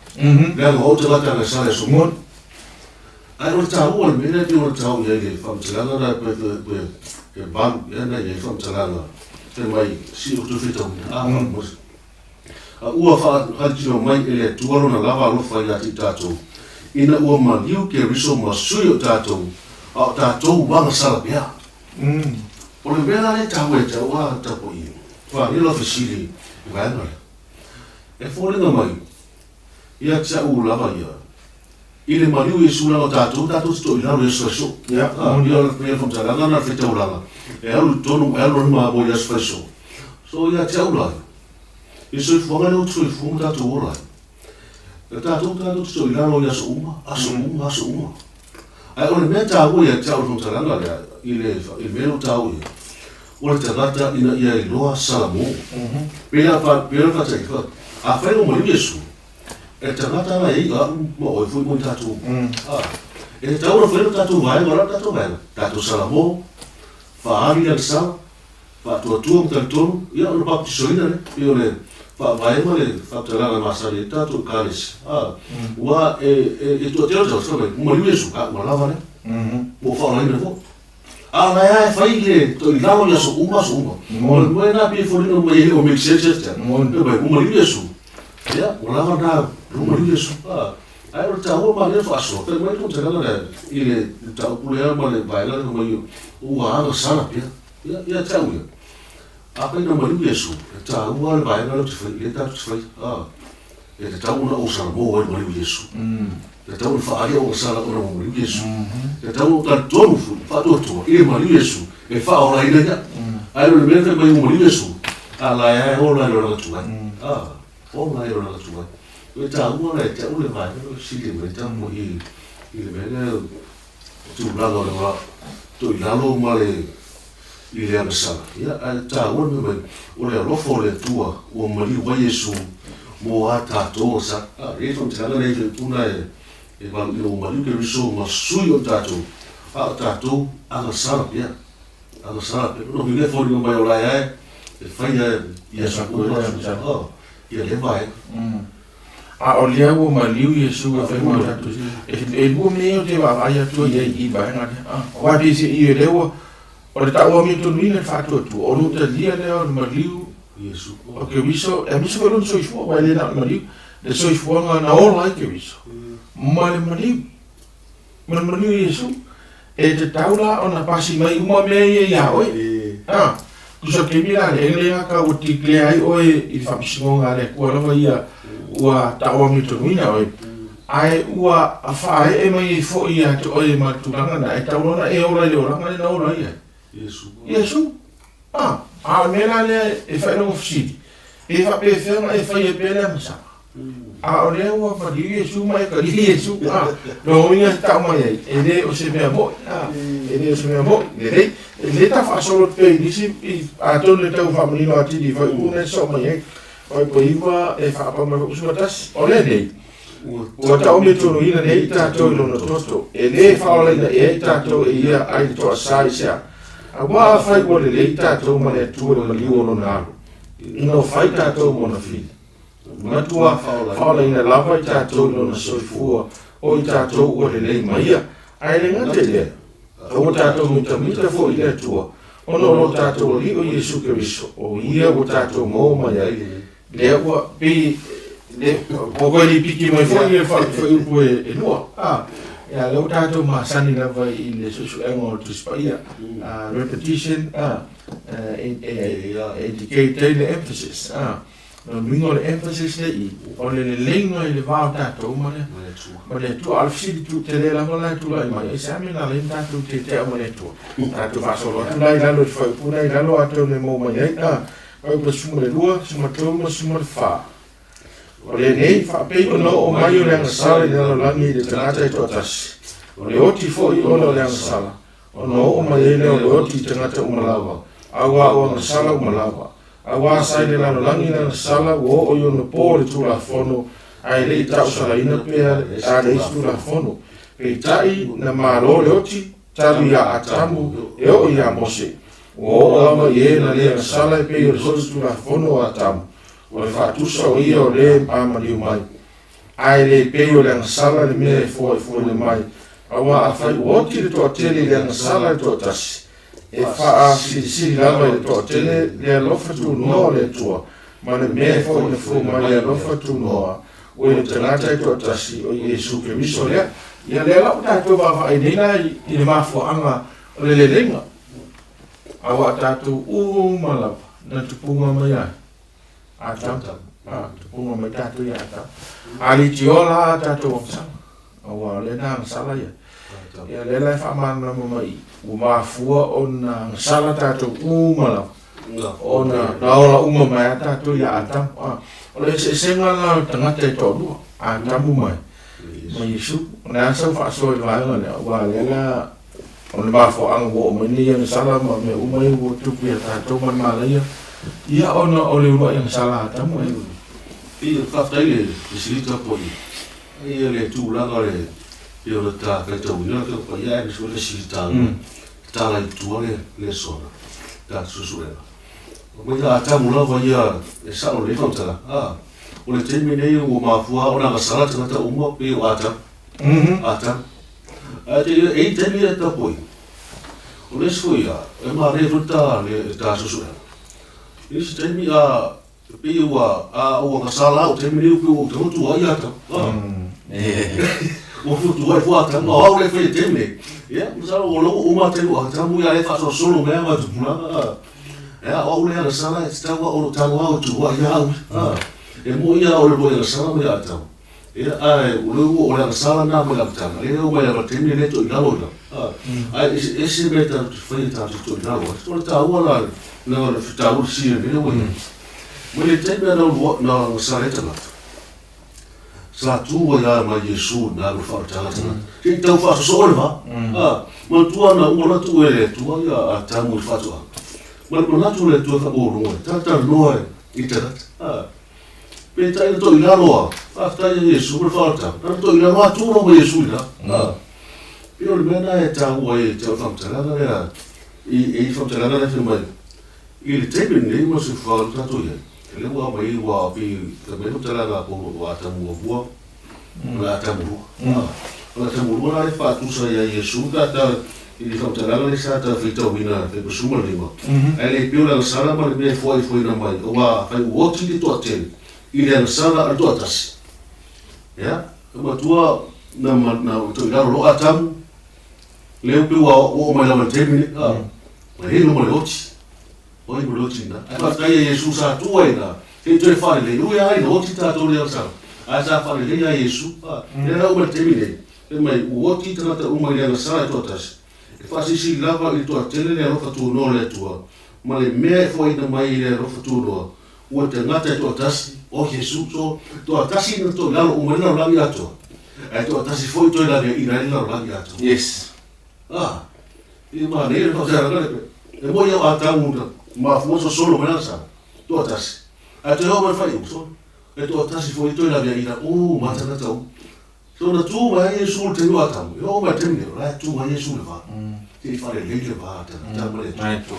Speaker 2: Leaga o au tagata na sala i aso uma. Ae o le taua o le mea lea pei ona tau i ai le faamatalaga lena pe valu ea na i ai le faamatalaga fai mai si ou toe faitauina a faamolemole. A ua faatino mai e le Atua Lona lava alofa ia te i tatou, ina ua maliu Keriso ma sui o tatou, a o tatou ua agasala pea. O le mea la lea e taua ia te au a tapuai, faaalia lau fesili i vaega lea. E foliga mai ia te au lava ia, i le maliu Iesu leaga o tatou, tatou te toilalo i aso faiso. Ia, ia o le faamatalaga lena o le faitaulaga, e alu i totonu, e alu ai mamoe i aso faiso. So ia te au la, I le soifuaga lea ua soifua ma tatou ola ai, e tatou tatou te toilalo i aso uma, aso uma, aso uma. Ae o le mea taua ia te au i le faamatalaga lea, i le, i le mea lea ua taua ia, o le tagata ina ia iloa salamo. Pei la, pei la faataitaiga, afai ua maliu Iesu, e le tagata la e i au ma oe foi mo i tatou. E tatau ona fai le tatou vaega, o le a le tatou vaega? Tatou salamo, faaali lana sala, Faatuatua ma talitonu, ia ona baptisoina lea, pei o le faavae ma le faamatalaga masani ai tatou Ekalesia. A, ua e, e, e toatele o tagata fai mai, ua maliu Iesu, a, ua lava lea. Ua ou faaolaina foi. A o la e lava e fai le toilalo i aso uma, aso uma. O le mea lena pei e foliga mai e le o make sense ia te au. Fai mai, ua maliu Iesu, ia, ua lava lena, ua maliu Iesu. A, ae o le taua ma lea faasoa, fai mai le faamatalaga lea i le mataupu lea ma le vaega lea fai mai ua agasala pea. Ia, ia te au ia, afai na maliu Iesu, e taua le vaega lea ou te fai, lea tatou te faia. A. E tatau ona ou salamo ai le maliu Iesu. E tatau ona faaalia ou agasala ona ua maliu Iesu. E tatau ona talitonu foi, faatuatua i le maliu Iesu e faaolaina ia. Ae le o le mea fai mai ua maliu Iesu, a la e ola i le olaga tuai. A, ola i le olaga tuai. O le taua la ia te au le vaega lea o le fesili mai tapuai i le mea lea tulaga o le ola toilalo ma le i le agasala, ia, ae taua le mea mai, o le alofa o le Atua ua maliu ai Iesu mo a tatou agasala. A, e i ai faamatalaga nei faipuna e e valu ina ua maliu Keriso ma sui o tatou, a o tatou agasala pea, agasala pea. Lona uiga e foliga mai o la e e faia ia ia lea vaega.
Speaker 1: A o lea ua maliu Iesu e fai mo tatou. E lua mea ia ou te vaavaai atu ai i vaega lea. Aua e pei se i o lea ua o le taua amiotonu le faatuatua, o lou talia lea o le maliu o Keriso, aemaise foi lona soifua, aua e le na o le maliu, le soifuaga na ola ai Keriso ma le maliu, ma le maliu o Iesu. E tatau la ona pasi mai uma mea ia iā oe. Tusa o le taimi la lea, e le gata ua declare ai oe i le faamasinoga a le Atua lava ia ua taua amiotonu oe, ae ua faaee mai ai foi ia te oe ma le tulaga lena, e tatau loa ona e ola i le olaga lea na ola ai ai Iesu. A o le mea la lea e fai lou fesili, pe faapefea ona e faia pea le agasala? A o lea ua maliu Iesu ma e kalili Iesu. Lona uiga e tau mai ai, e le o se mea moni, e le o se mea moni. Lelei, e lelei ta faasolo atu pea i nisi, atonu e tau faamanino atili foi upu na e sosoo mai ai. 9 e faapau mai foi 11. O lenei, ua taometonuina nei i tatou i lona toto, e le faaolaina ea i tatou e ia ai le toasa i se a? Aua afai ua lelei tatou ma le Atua i le maliu o lona alo, ina ua fai tatou ma ona fili, matua faaolaina lava i tatou i lona soifua o i tatou ua lelei ma ia. Ae le gata i lea, a ua tatou mitamita foi i le Atua, ona o lo tatou Alii o Iesu Keriso, o ia ua tatou maua mai ai, lea ua pei le ua toe lipiki mai foi le fuaiupu e lua. Ia, lea ua tatou masani lava i le suesuega o le Tusi Paia, repetition e indicate ai le emphasis. O le uiga o le emphasis lea i i, o le leleiga i le va o tatou ma le ma le Atua. A o le fesili tele lava la e tulai mai, aisea mea na ala ai ona tatou tetea ma le Atua? Tatou faasolo atu la i lalo i le fuaiupu lena i lalo atonu e maua mai ai, fuaiupu 12, 13 ma 14. O lenei, faapei ona oo mai o le agasala i le lalolagi i le tagata e toatasi, o le oti foi ona o le agasala, ona oo mai ai lea o le oti i tagata uma lava, auā ua agasala uma lava. Auā sa i le lalolagi lana sala ua oo i ona po le Tulafono, ae le i tausalaina pea a le isi Tulafono. Peitai, na malo le oti, talu iā Atamu e oo iā Mose. Ua oo lava i e na le agasala e pei o le solitulafono o Atamu, o le faatusa o ia o le a maliu mai. Ae le pei o le agasala le mea e foaifoaina mai, auā afai ua oti le toatele i le agasala le toatasi, e faasilisili lava i le toatele le alofa tunoa o le Atua, ma le mea e foaina fua mai le alofa tunoa o le tagata e toatasi o Iesu Keriso lea. Ia lea la ua tatou vaavaai nei la i le mafuaaga o le leleiga, auā tatou uma lava na tupuga mai ai Atamu, tupuga mai tatou ia Atamu. A litioa la a tatou agasala, auā o lea na agasala ia. Ia lea la e faamalamalama mai ua mafua ona agasala tatou uma lava, ona na ola uma mai a tatou ia Atamu. O le eseesega la o le tagata e toalua, Atamu ma Iesu. O le a sau faasoa i le vaega lea, aua lea la O le mafuaaga ua oo mai nei agasala ma mea uma ia ua tupu ia tatou ma le malaia, ia ona o le uluai agasala a Atamu e.
Speaker 2: Ia, faafetai le silita po i ia le tulaga o le pei ona ta faitauina le paia aemaise foi le silita tala i tua le le sona ta suesuega. Mai ia Atamu lava ia e sao lelei faamatalaga. A, o le taimi nei ua mafua ona agasala tagata uma pei o Atamu. Atamu. Ae te e i taimi e tapui. O le isi foi ia, e manaia foi ta le ta suesuega. I isi taimi a pei ua a ua agasala au taimi nei pei ua ou tago tuai ia tau. Ua fu tuai fua tau ma au le fai le taimi nei. Ia, masalo o lou uma taimi ua tamu ia le faasolosolo mai ma tupulaga. Ia, o au le agasala e tatau au tago au tuai ia au. E moʻi ia o le lua i agasala ma le Atamu. Ia, ae o le ua o le agasala na ma le amataga, lea e oo mai lava i le taimi lenei e toʻi lalo ina. Ae eseese mea tatou te faia tatou te toʻi lalo ai. O le taua la, leaga o le taua le fesili lenei ua i ai. Mai le taimi lava na uluai, na agasala ai tagata, sa tu ai lava ma Iesu na alu e faaolataga tagata. Se i tau faasosoo le va. Manatua na uma loa tuu e le Atua ia Atamu i le faatoaga. Ma le manatu o le Atua e faamaualuga ai, talatalanoa i tagata. Peitai na toi lalo a, faafetai ia Iesu ma le faaolataga, na toi lalo a tu loa ma Iesu i la. Pei o le mea na e taua ai e te au faamatalaga lea, i i faamatalaga lea fai mai, i le taimi lenei ma se fuaga lea tatou i ai, lea ua aumai ua pei fai mai le faamatalaga a Paulo ua Atamu muamua, o le Atamu lua. O le Atamu lua la e faatusa ia Iesu ta ta i le faamatalaga lea sa ta faitauina e 15, ae le pei o le agasala ma le mea e foaifoaina mai, aua afai ua oti le toatele i le agasala a le toatasi, ia, e matua na na toe i lalo loa Atamu, lea pei ua oo mai lava i le taimi lenei, a, ua i ai loma le oti. Oi ma le oti ina. Ae faafetai ia Iesu sa tu ai ina, se i toe faalelei. Ui lava ina oti tatou le agasala, ae sa faalelei ia Iesu. A, lea la uma i le taimi nei, fai mai, ua oti tagata uma i le agasala e toatasi, e faasilisili lava i le toatele le alofa tunoa o le Atua, ma le mea e foaina mai i le alofa tunoa, ua tagata e toatasi, o Iesu, so, toatasi ina toe lalo uma ai le lalolagi atoa, ae toatasi foi toe laveaina ai le lalolagi atoa.
Speaker 1: Yes.
Speaker 2: A, i manaia le faamatalaga lea. E moi au Atamu na mafua sosolo mai lana sala, toatasi. Ae toe oo mai le faaiuga, so, e toatasi foi toe laveaiina uma tagata uma. So na tu mai ai Iesu i le taimi o Atamu, e oo mai i le taimi nei, o la e tu ai Iesu i le va. Se i faalelei le va tagata ma le Atua.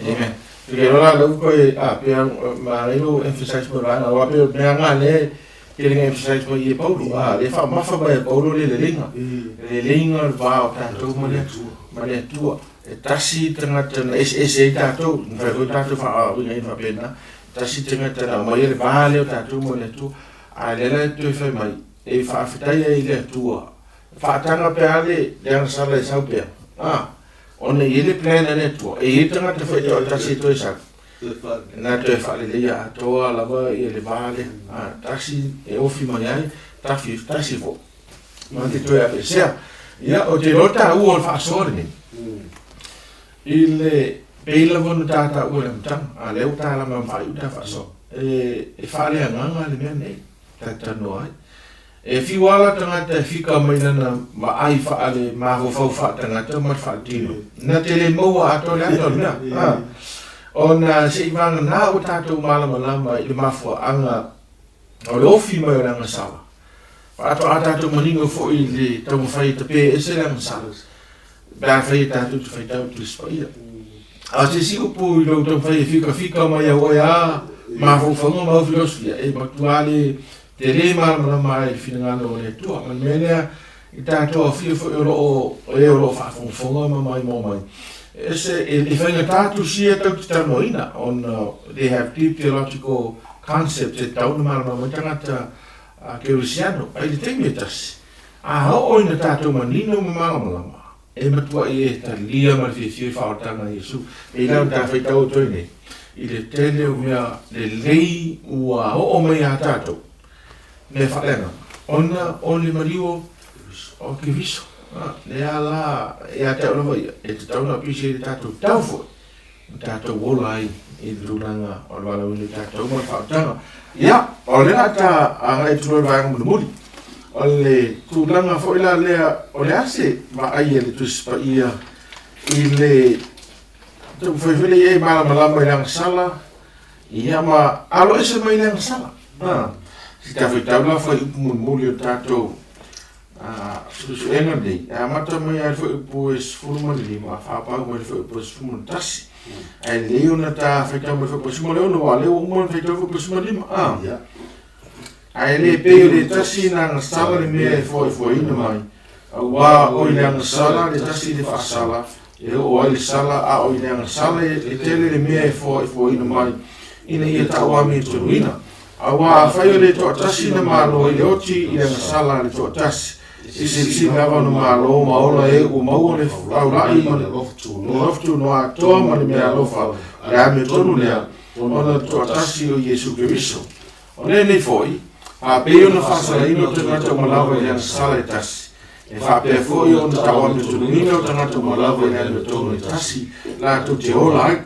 Speaker 1: Amen. Ke lola le upo e a pe ma le lo emphasize mo la wa pe me anga le ke le emphasize mo i Paulo a le fa mafa mai Paulo le leleiga le leiga le va o tatou ma le Atua ma le Atua e tasi tagata na eseese ai tatou na fai foi tatou faauiga ina faapena tasi tagata na aumai ai le va lea o tatou ma le Atua a lea la e toe fai mai e faafetai ai i le Atua faataga pe a le le agasala e sau pea a ona e i ai le plan a le Atua e i ai tagata foi toatasi e toe sau na toe faaleleia atoa lava ia le va lea a tasi e ofi mai ai tafi tasi foi ma te toe aveesea. Ia ou te iloa le taua o le faasoa lenei i le pei lava ona ta taua i le amataga a lea ua ta lama ma faaiu ta faasoa e faaleagaga le mea lenei ta te talanoa ai. E fiu lava la tagata e fika mai lana vaai faale mafaufau faatagata ma le faaletino, na te le maua atoa le ata o le mea. A, ona se i vagana ua tatou malamalama i le mafuaaga o le ofi mai o le agasala, faatoa tatou manino foi i le taumafai e tape ese le agasala, pe afai e tatou te faitau i le Tusi Paia. A o se isi upu i lou taumafai e fikafika mai au oe a mafaufauga ma au filosofia, e matua le te le malamalama ai i le finagalo o le Atua. Ma le mea lea, i tatou aofia foi o lo o, e o lo o faafogafoga ma maimoa mai, ese, e faigata tusi ia tatou te talanoaina, ona they have deep theological concepts e tatau ona malamalama ai tagata kerisiano. Ae i le taimi e tasi, a oo ina tatou manino ma malamalama, e matuai e talia ma le fiafia i faaolataga a Iesu. E i lalo ta faitau atu ai nei, i le tele o mea lelei ua oo mai ia tatou, mea faaleagaga, ona o le maliu o Keriso. Lea la ia te au lava ia, e tatau ona appreciate e tatou tau foi, ma tatou ola ai i le tulaga o le valaauina i tatou ma le faautaga. Ia, o lea la ta agai atu loa i le vaega mulimuli, o le tulaga foi la lea, o le a se vaai a le Tusi Paia i le taumafai foi lea e malamalama i le agasala, ia ma alo ese mai le agasala. Si ta faitau la fuaiupu mulimuli o le tatou Suesuega nei, e amata mai lava i le fuaiupu e 15, faapau mai le fuaiupu e 11. Ae lelei ona ta faitau mai le fuaiupu e 16, aua o lea ua uma ona faitau le fuaiupu e 15. Ae le pei o le tasi na agasala le mea e foaifoaina mai, aua o i le agasala le tasi le faasala, e oo ai le sala, a o i le agasala e tele le mea e foaifoaina mai, ina ia tauamiotoluina. Aua afai o le toatasi na malo ai le oti i le agasala a le toatasi, e silisili lava ona malo ma ola e ua maua le laulai ma le alofa tunoa atoa ma le meaalofa, o le amiotonu lea, ona o le toatasi o Iesu Keriso. O lenei foi, faapei ona faasalaina o tagata uma lava i le agasala e tasi, e faapea foi ona tauamiotonuina o tagata uma lava i le amiotonu e tasi latou te ola ai.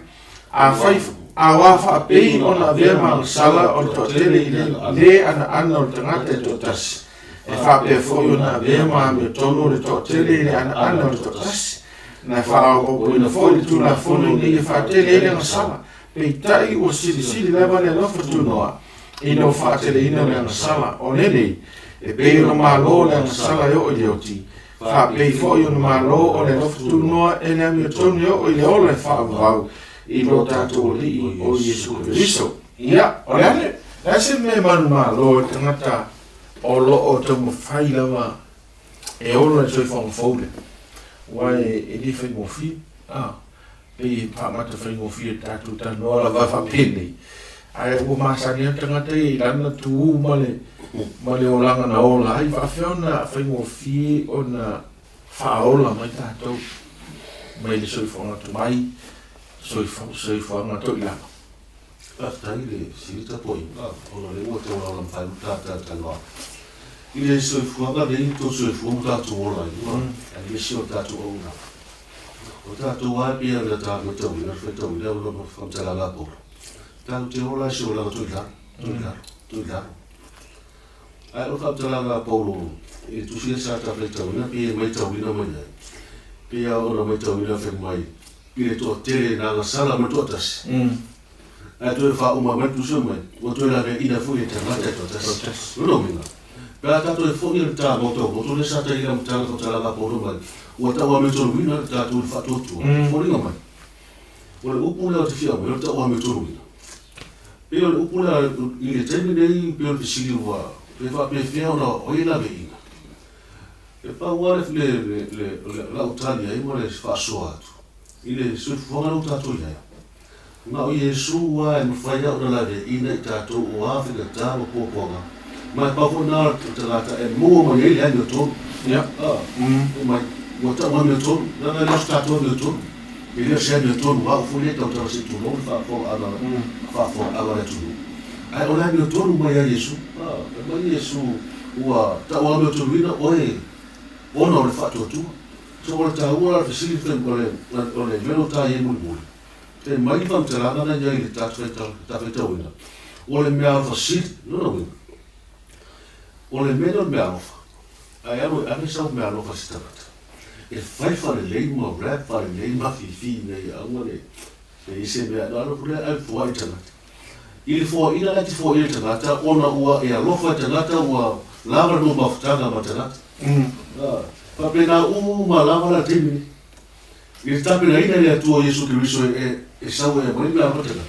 Speaker 1: Afai, auā faapei ona avea ma agasala o le toatele i le lē anaana o le tagata e toatasi, e faapea foi ona avea ma amiotonu o le toatele i le anaana o le toatasi. Na faaopoopoina foi le Tulafono ina ia faatele ai le agasala, peitai ua silisili lava le alofa tunoa ina ua faateleina le agasala. O lenei, e pei ona malo le agasala e oo i le oti, faapei foi ona malo o le alofa tunoa e le amiotonu e oo i le ola e faavavau i lo tatou Alii o Iesu Keriso. Ia, o le a le a se mea e manumalo e tagata o lo o taumafai lava e ola i le soifuaga fou lea, aua e le faigofie, a, pei e faamata faigofie i le tatou talanoa lava faapenei, ae ua masani lava le tagata ia i lana tu ma le, ma le olaga na ola ai, faafefea ona faigofie ona faaola mai tatou mai le soifuaga tomai, soifuaga toilalo.
Speaker 2: Faafetai i le fesili tapuaiga ona o lea ua tau laola mafai ona talatalanoa i le soifuaga lenei tou soifua ma tatou ola ai ua aemaise o le tatou auaunaga. O tatou lava e pei ona ta matauina le faitauina o le faamatalaga a Paulo, tatou te ola i se olaga toilalo, toilalo, toilalo. Ae o le faamatalaga a Paulo i le tusi lea sa ta faitauina pei e maitauina mai ai, pei lava ona maitauina fai mai i le toatele na agasala ma le toatasi, ae toe faauma mai le tusi mai, ua toe laveaiina foi e tagata e toatasi. O lona uiga, pe a tatou e foi le ta mautaumoto lea sa ta i le amataga faamatalaga a Paulo mai, ua tauamiotonuina le tatou i le faatuatua, e foliga mai. O le upu lea ou te fia aumaia, o le tauamiotonuina. Pei o le upu lea i le taimi nei, pei o le fesili ua, pe faapefea ona o ai e laveaiina. E pau lava le, le, le, le, lau tali ai ma le faasoa atu, i le soifuaga lea ua tatou i ai, na o Iesu lava e mafai lava ona laveaiina i tatou o a faigata ma puapuaga, ma e pau foi lena o le tagata e maua mai ai le amiotonu.
Speaker 1: Ia.
Speaker 2: Fai mai, ua tau amiotonu, leaga e le o se tatou amiotonu, e le o se amiotonu a au foi lea e tautala se i tulou le faafofoga a le atunuu, ae o le amiotonu mai ia Iesu. Fai mai Iesu, Ua tau amiotonuina oe ona o le faatuatua. So o le taua la o le fesili fai o le o le mea o ta i ai mulimuli, fai mai le faamatalaga na i ai i le ta faitauina, o le meaalofa sili, lona uiga, o le mea lea o le meaalofa, ae alu e ave sau meaalofa i se tagata, e fai faalelei ma wrap faalelei ma afifi ina ia aua ne i i se mea, ona alu lea ave foai i le tagata. I le foaiina la e te foaia i le tagata ona ua e alofa i le tagata ua lava le lua mafutaga ma le tagata. Faapena uma lava la le taimi nei. I le tapenaina e le Atua Iesu Keriso e sau e aumai le meaalofa i le tagata.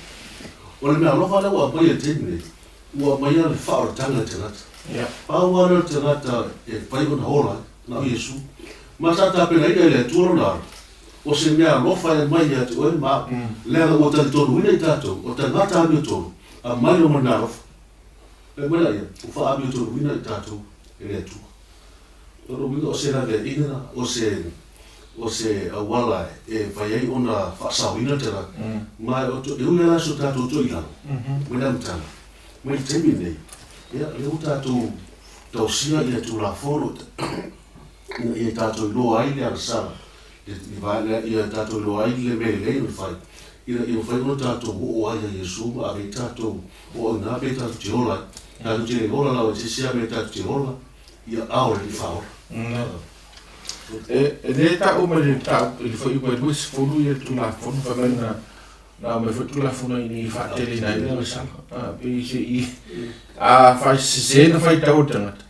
Speaker 2: O le meaalofa lea ua aumai i le taimi nei, ua aumaia le faaolataga i le tagata. Pau lava lea o le tagata e fai ona ola ai, na o Iesu. Ma sa tapenaina e le Atua lona alo, O se mea alofa e aumai ia te oe ma au, leaga ua talitonuina i tatou, o tagata amiotonu, aumai lo mana alofa. Fai mai laia, ua faaamiotonuina i tatou e le Atua. O lona uiga o se laveaiina lena, o se, o se auala e fai ai ona faasaoina le tagata. Ma e ui lava la so tatou toilalo mai le amataga, mai le taimi lenei, ia, lea ua tatou tausia ia Tulafono, ina ia tatou iloa ai le agasala, ina ia tatou iloa ai le mea lelei ona fai, ina ia mafai ona tatou oo ai ia Iesu ma ave ai tatou o i ina pe tatou te ola ai. Tatou te le ola lava i se isi lava mea tatou te ola ia ao le Alii Faaola.
Speaker 1: E le tau mai le tau i le fuaiupu e 20 ia le Tulafono fai mai na na aumai foi Tulafono ina ia faateleina ai le agasala. Pei se i a sese na faitau e le tagata,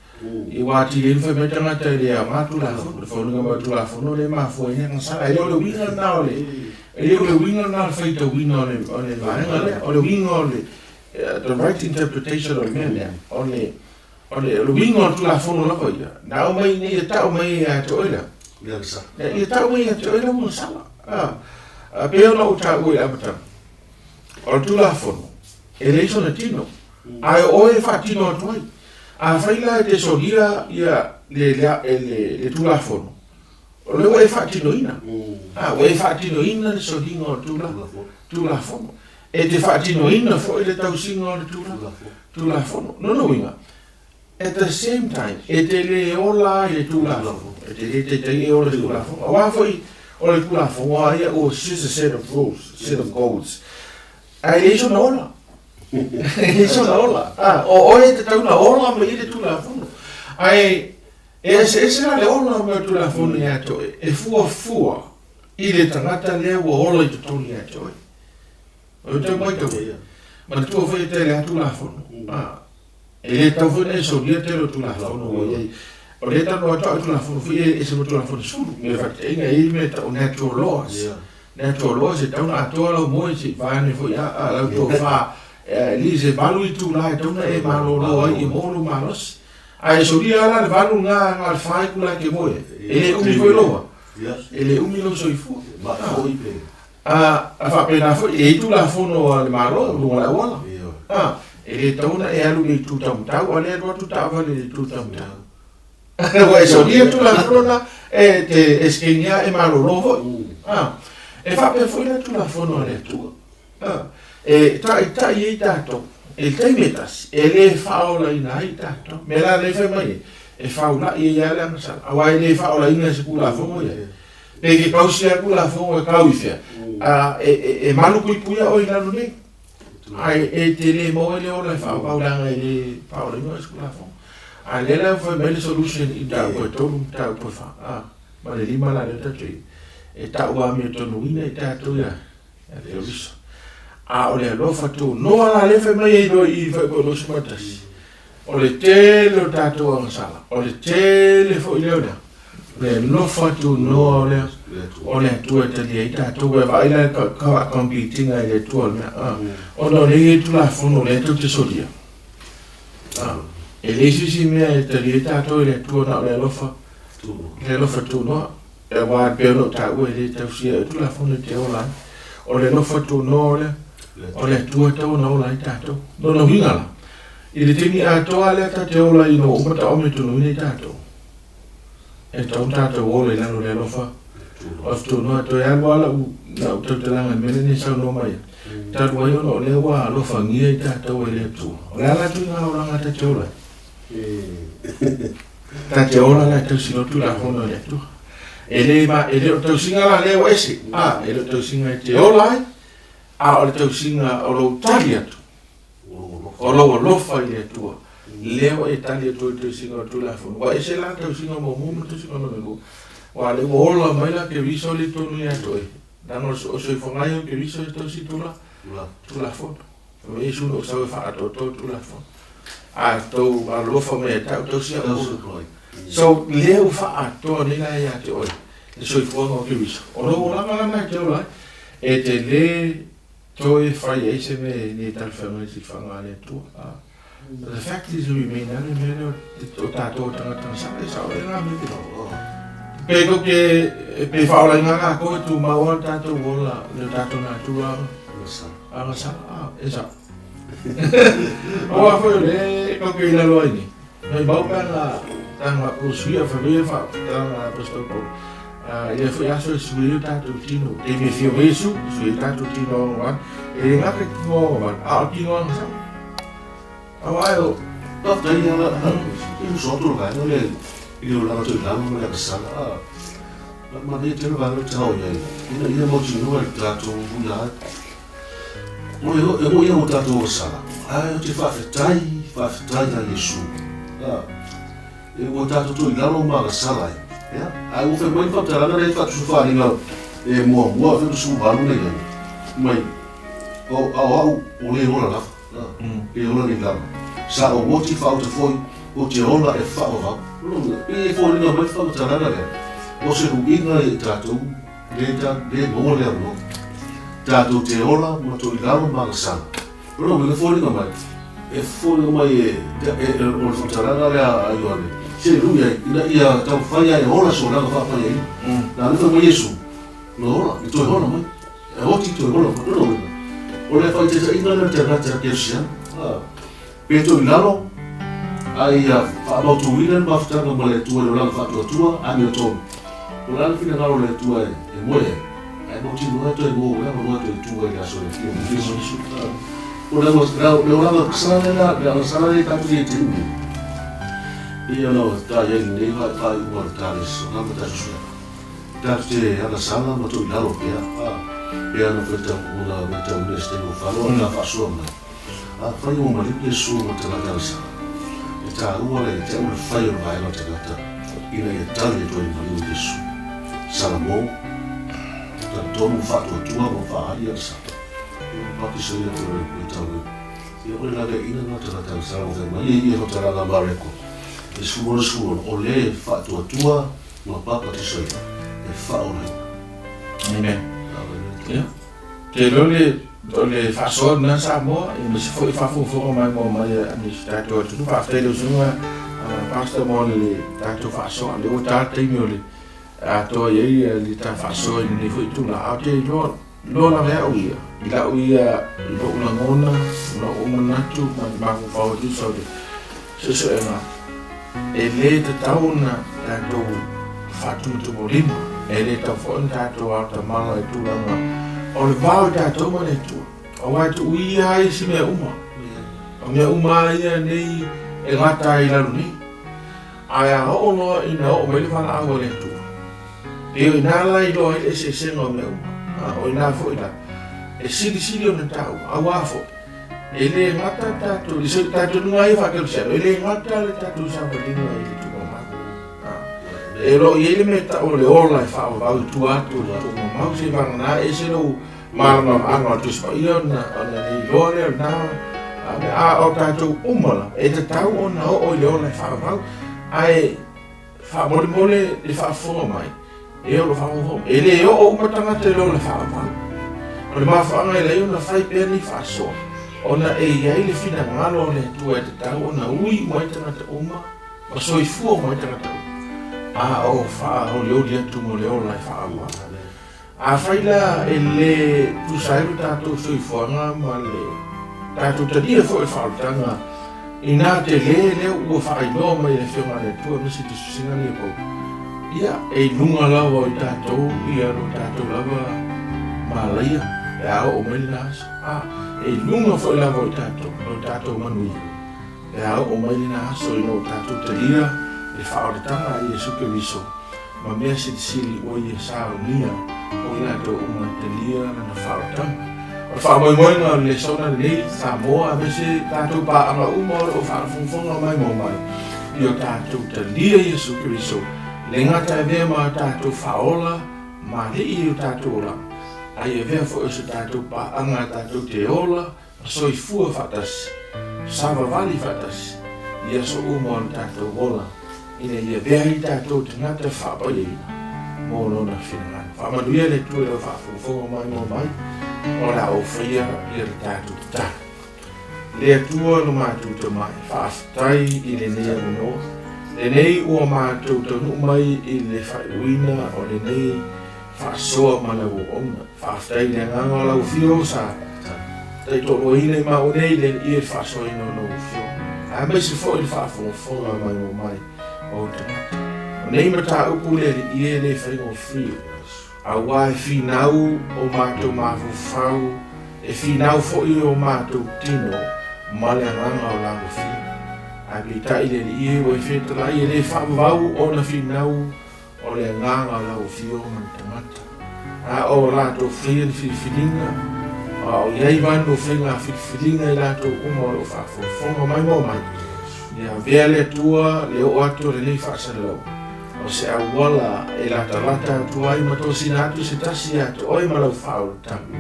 Speaker 1: I ua atili ai ona fai mai tagata e le aoga Tulafono, le foliga mai o le Tulafono lea e mafua ai le agasala. E le o le uiga lena o le, e le o le uiga lena o le faitauina o le, o le vaega lea. O le uiga o le, the right interpretation o le mea lea, o le, o le, o le uiga o le Tulafono lava ia, na aumai ina ia tau mai ia te oe le a?
Speaker 2: Le agasala.
Speaker 1: Ia tau mai ia te oe le agasala. A, pei ona ou taua i le amataga, o le Tulafono, e leai sona tino, ae o oe e faatino atu ai. Afai la e te solia ia le, le, le, le Tulafono, o lea ua e faatinoina. A, ua e faatinoina le soliga o le Tulafono. E te faatinoina foi le tausiga o le Tulafono. Lona uiga, at the same time, e te lē ola ai i le Tulafono, e te lē taitai e ola i le Tulafono, auā foi o le Tulafono a ia ua just a set of rules, set of codes, ae leai sona ola. E leai sona ola. A, o oe e tatau ona ola mai ai le Tulafono. Ae e eseese la le ola mai o le Tulafono ia te oe, e fuafua i le tagata lea ua ola i totonu ia te oe. O le tau matau ai, manatua foi e tele lava Tulafono. A, e le tatau foi ona e solia le tele o Tulafono ua i ai. O lea e talanoa atu au i Tulafono foi ia e ese ma Tulafono 10. Mea faataitaiga, e i ai mea e tau o natural laws. Natural laws e tatau ona atoa lau moe se i vaeane foi a lau tofa e le se 8 itula e tatau ona e malolo ai ia maua lou malosi. Ae solia lava la le 8 lena na o le 4 itula e te moe ai, e le umi foi lou e le umi lou soifua. A faapena foi, e i ai Tulafono a le Malo i luga o le auala. A, e le tatau ona e alu i le itu taumatau, a o lea e alu atu taavale i le itu taumatau. Ua e solia le Tulafono lena, e te esikegia e malolo foi. A, e faapea foi la Tulafono a le Atua. A, e taitai ai tatou i le taimi e tasi, e le faaolaina ai tatou. Mea la lea e fai mai ai, e faulai ai lava le agasala, aua e le faaolaina e se Tulafono ia. Pe ke tausi aku la fongo e kau i fea. A, e, e, e malu puipuia oe i lalo nei. Ae e te le maua ai le ola e whaapau leaga e le whaolaina oe i se Tulafono. A lea la ua fai mai le solution i mataupu e tolu, mataupu e fa, a, ma le lima la lea tatou i, e tau amiotonuina i tatou ia, ia te Keriso. A o le alofa tunoa la lea e fai mai ai loa i i Faipua 21, o le tele o tatou agasala, o le tele foi lea o le a? Le alofa tunoa o le o le Atua e talia ai tatou. Ua e vaai la i le compete-ina i le Atua o le mea, a, ona o lea e i ai Tulafono o lea tou te solia. A, e leai se isi mea e talia ai tatou e le Atua na o le alofa, le alofa tunoa. Aua e pei ona ou taua e le tausia ai Tulafono e te ola ai. O le alofa tunoa o le, o le Atua e tatau ona ola ai tatou. Lona uiga la, i le taimi atoa lea ta te ola ai ina ua uma taometunuina i tatou, e tatau ona tatou ola i lalo o le alofa o le tunoa. E toe alu lava lau, lau tautalaga i le mea lenei e saunoa mai ai, talu ai ona o lea ua alofagia i tatou e le Atua. O le a la ituaiga olaga ta te ola ai? Ta te ola la e tausi loa Tulafono a le Atua. E le, ma, e le o le tausiga la lea ua ese, a, e le o le tausiga e te ola ai, a o le tausiga o lou tali atu, o lou alofa i le Atua, lea ua e tali atu ai i le tausiga o le Tulafono. Ua ese la le tausiga muamua ma le tausiga lona lua. Aua o lea ua ola mai la Keriso lea i totonu ia te oe, leaga o le soifuaga ia o Keriso e tausi tula, Tulafono. O Iesu na ou sau e faaatoatoa le Tulafono. A tou alolofa mai ia te au, tausi au ulu. So, lea ua faaatoa nei la ia te oe le soifuaga o Keriso. O lou olaga la lena e te ola ai. E te lē toe fai ai se mea e le talafeagai i silafaga a le Atua. But the fact is remain lava le mea lea o tatou o tagata na sao, e sao lea la mea te Pe kou te, pe faaolaina kākou e tumau lava le tatou ola, le tatou natura agasala, a, e sao. Aua foi o lea e kou te i lalo ai nei, maimau pe ana tanga o sui a whanui e wha, tanga apostol Paul. I lea foi aso e sui ai o tatou tino, taimi e fia mai Iesu, sui ai tatou tino agavana, e le gata i tino agavana, a o tino agasala.
Speaker 2: Aua e o. Faafetai ia i uso atu le vaega lea i le olaga toilalo ma le agasala a manaia tele vaega lea te ao i ai ina ia mautinoa i le tatou uia ai o e o ia ua tatou agasala ae ou te faafetai faafetai ia Iesu a e ua tatou toilalo ma agasala ai ia ae ua fai mai le faamatalaga lea i faatusa e muamua 78 na i ai mai o au o le ola lava E ola nei lava. Sa ou oti faauta foi, ou te ola e faavavau. O lona uiga, pei e foliga mai le faamatalaga lea, o se luiga ia i tatou le ta le maua le avanoa. Tatou te ola ma toilalo ma agasala. O lona uiga, e foliga mai, e foliga mai e, e, e, o le faamatalaga lea a Ioane, se lui ai, ina ia taumafai lava e ola se olaga faafaiaina. Na alu fai mai Iesu, na ola, i toe ola mai. E oti toe ola mai. Lona uiga, o le faaitaitaiga lea o le tagata kerisiano, a, pe toe i lalo, a ia faamautuina le mafutaga ma le Atua i le olaga faatuatua, amiotonu. O le a le finagalo o le Atua e moe ai? Ae mautinoa e toe maua le avanoa e toe tu ai i le aso e afio mai Iesu. O le le olaga sala le la le sala le tatou i taimi nei. Pei ona ta i ai lenei faaiuga o le ta lesona ma ta suesuega. Tatou te agasala ma toilalo pea, pei ona faitau ona matauina i se taimi ua fano a ta faasoa mai. Afai ua maliu Iesu ma tagata agasala, e taua la ia te au le fai o le vaega o le tagata ina ia tali atu ai i le maliu o Iesu. Salamo, Talitonu ua faatuatua ma ua faaali agasala. Ia ua baptisoina pei ona matauina. Ia o le laveaiina lena o tagata agasala ua fai mai ia i Faamatalaga a Mareko i le 16:16, o le e faatuatua ma bapatisoina e faaolaina.
Speaker 1: Amen. Ia. Te iloa le o le faasoa lena Samoa, aemaise foi faafogafoga maimoa mai a si tatou atunuu. Faafetai i lau Susuga Pastor mo le tatou faasoa. Lea ua ta le taimi o le atoa i ai le ta faasoa i lenei foi itula. Ae ou te iloa, iloa lava e au ia, i lau ia, i lou lagona, lou manatu ma le mafaufau e tusa o le suesuega, e le tatau ona tatou faatumutumulima, e le tatau foi ona tatou aotamala i tulaga o le va o tatou ma le Atua, aua e tuuia ai isi mea uma. O mea uma lava ia nei e gata ai i lalo nei. Ae a oo loa ina oo mai le valaau a le Atua, pei o i ina la e iloa ai le eseesega o mea uma. O i ina foi la e silisili ona taua, aua foi E le gata tatou, i se talitonuga lava ia faakerisiano, e le gata le tatou savaliga i le tuuamau. E lo o i ai le mea e tau o le ola e faavavau i tua atu o le tuuamau, seivagana e ese lou malamalamaaga o le Tusi Paia ona ona le iloa lea o lena mea. A o tatou uma lava, e tatau ona oo i le ola e faavavau, ae faamolemole le faafofoga mai, e o lo o faafofoga mai. E le oo uma tagata i le ola faavavau. O le mafuaaga e leai ona fai pea nei faasoa, ona e i ai le finagalo o le Atua e tatau ona ui uma ai tagata uma ma soifua uma ai tagata uma, a o faaolioli atu mo le ola e faavavau. Afai la e le tusa ai lo tatou soifuaga ma le tatou talia foi o le faaolataga inā tele lea ua faailoa mai e le Afioga a le Atua aemaise tusitusiga nei a Paulo, ia, e i luga lava o i tatou ia lo tatou lava malaia pe a oo mai lena aso. A, e i luga foi lava o i tatou lo tatou manuia pe a oo mai lena aso ina ua tatou talia le faaolataga a Iesu Keriso ma mea silisili ua ia saunia o i latou uma e talia lana faaolataga. O le faamoemoega o le lesona lenei, Samoa aemaise tatou paaga uma o lo o faafogafoga maimoa mai, ia o tatou talia Iesu Keriso, le gata e avea ma tatou faaola ma alii i o tatou olaga, a ia avea foi o se tatou paaga tatou te ola ma soifua faatasi, savavali faatasi i aso uma o le tatou ola, ina ia avea ai tatou tagata faapaiaina mo Lona finagalo. Faamanuia le Atua i lau faafogafoga maimoa mai, o le a ou faia ia le tatou tatalo. Le Atua lo matou Tamai, faafetai i lenei avanoa, lenei ua matou taunuu mai i le faaiuina o lenei faasoa ma lau auauna. Faafetai i le agaga o lau Afio sa taitoaluaina i maua nei le Alii e le faasoaina o lau Afioga, aemaise foi le faafogafoga maimoa mai o ou tagata. O nei mataupu le Alii e le faigofie, auā e finau o matou mafaufau, e finau foi o matou tino ma le agaga o lau Afioga. Ae peitai le Alii e ua e fetalai e le faavavau ona finau O le agaga o lau Afioga ma le tagata, a o latou faia ni filifiliga, a o i ai vanu o faiga filifiliga i latou uma o lo o faafogafoga maimoa mai, ia avea le Atua le oo atu o lenei faasalalau, o se auala e latalata atu ai ma tosina atu se tasi ia te oe ma lau faaolataga,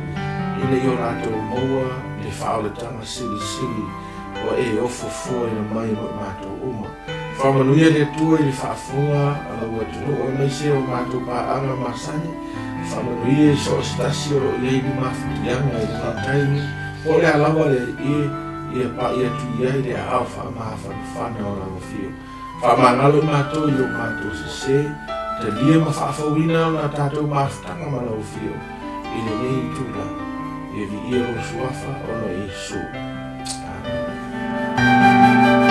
Speaker 1: ina ia o latou maua le faaolataga silisili ua e ofo fuaina mai mo i matou uma. Faamanuia le Atua i le faafofoga a lau atunuu aemaise o matou paaga masani. Faamanuia i so o se tasi o lo o i ai ni mafatiaga i lenei taimi, po o le a lava le ie, ia pai atu i ai le aao faamafanafana o lau Afio. Faamagalo i matou i o matou sese, talia ma faafouina ona tatou mafutaga ma lau Afio i lenei itula. Ia viia lou Suafa ona o Iesu. Amene.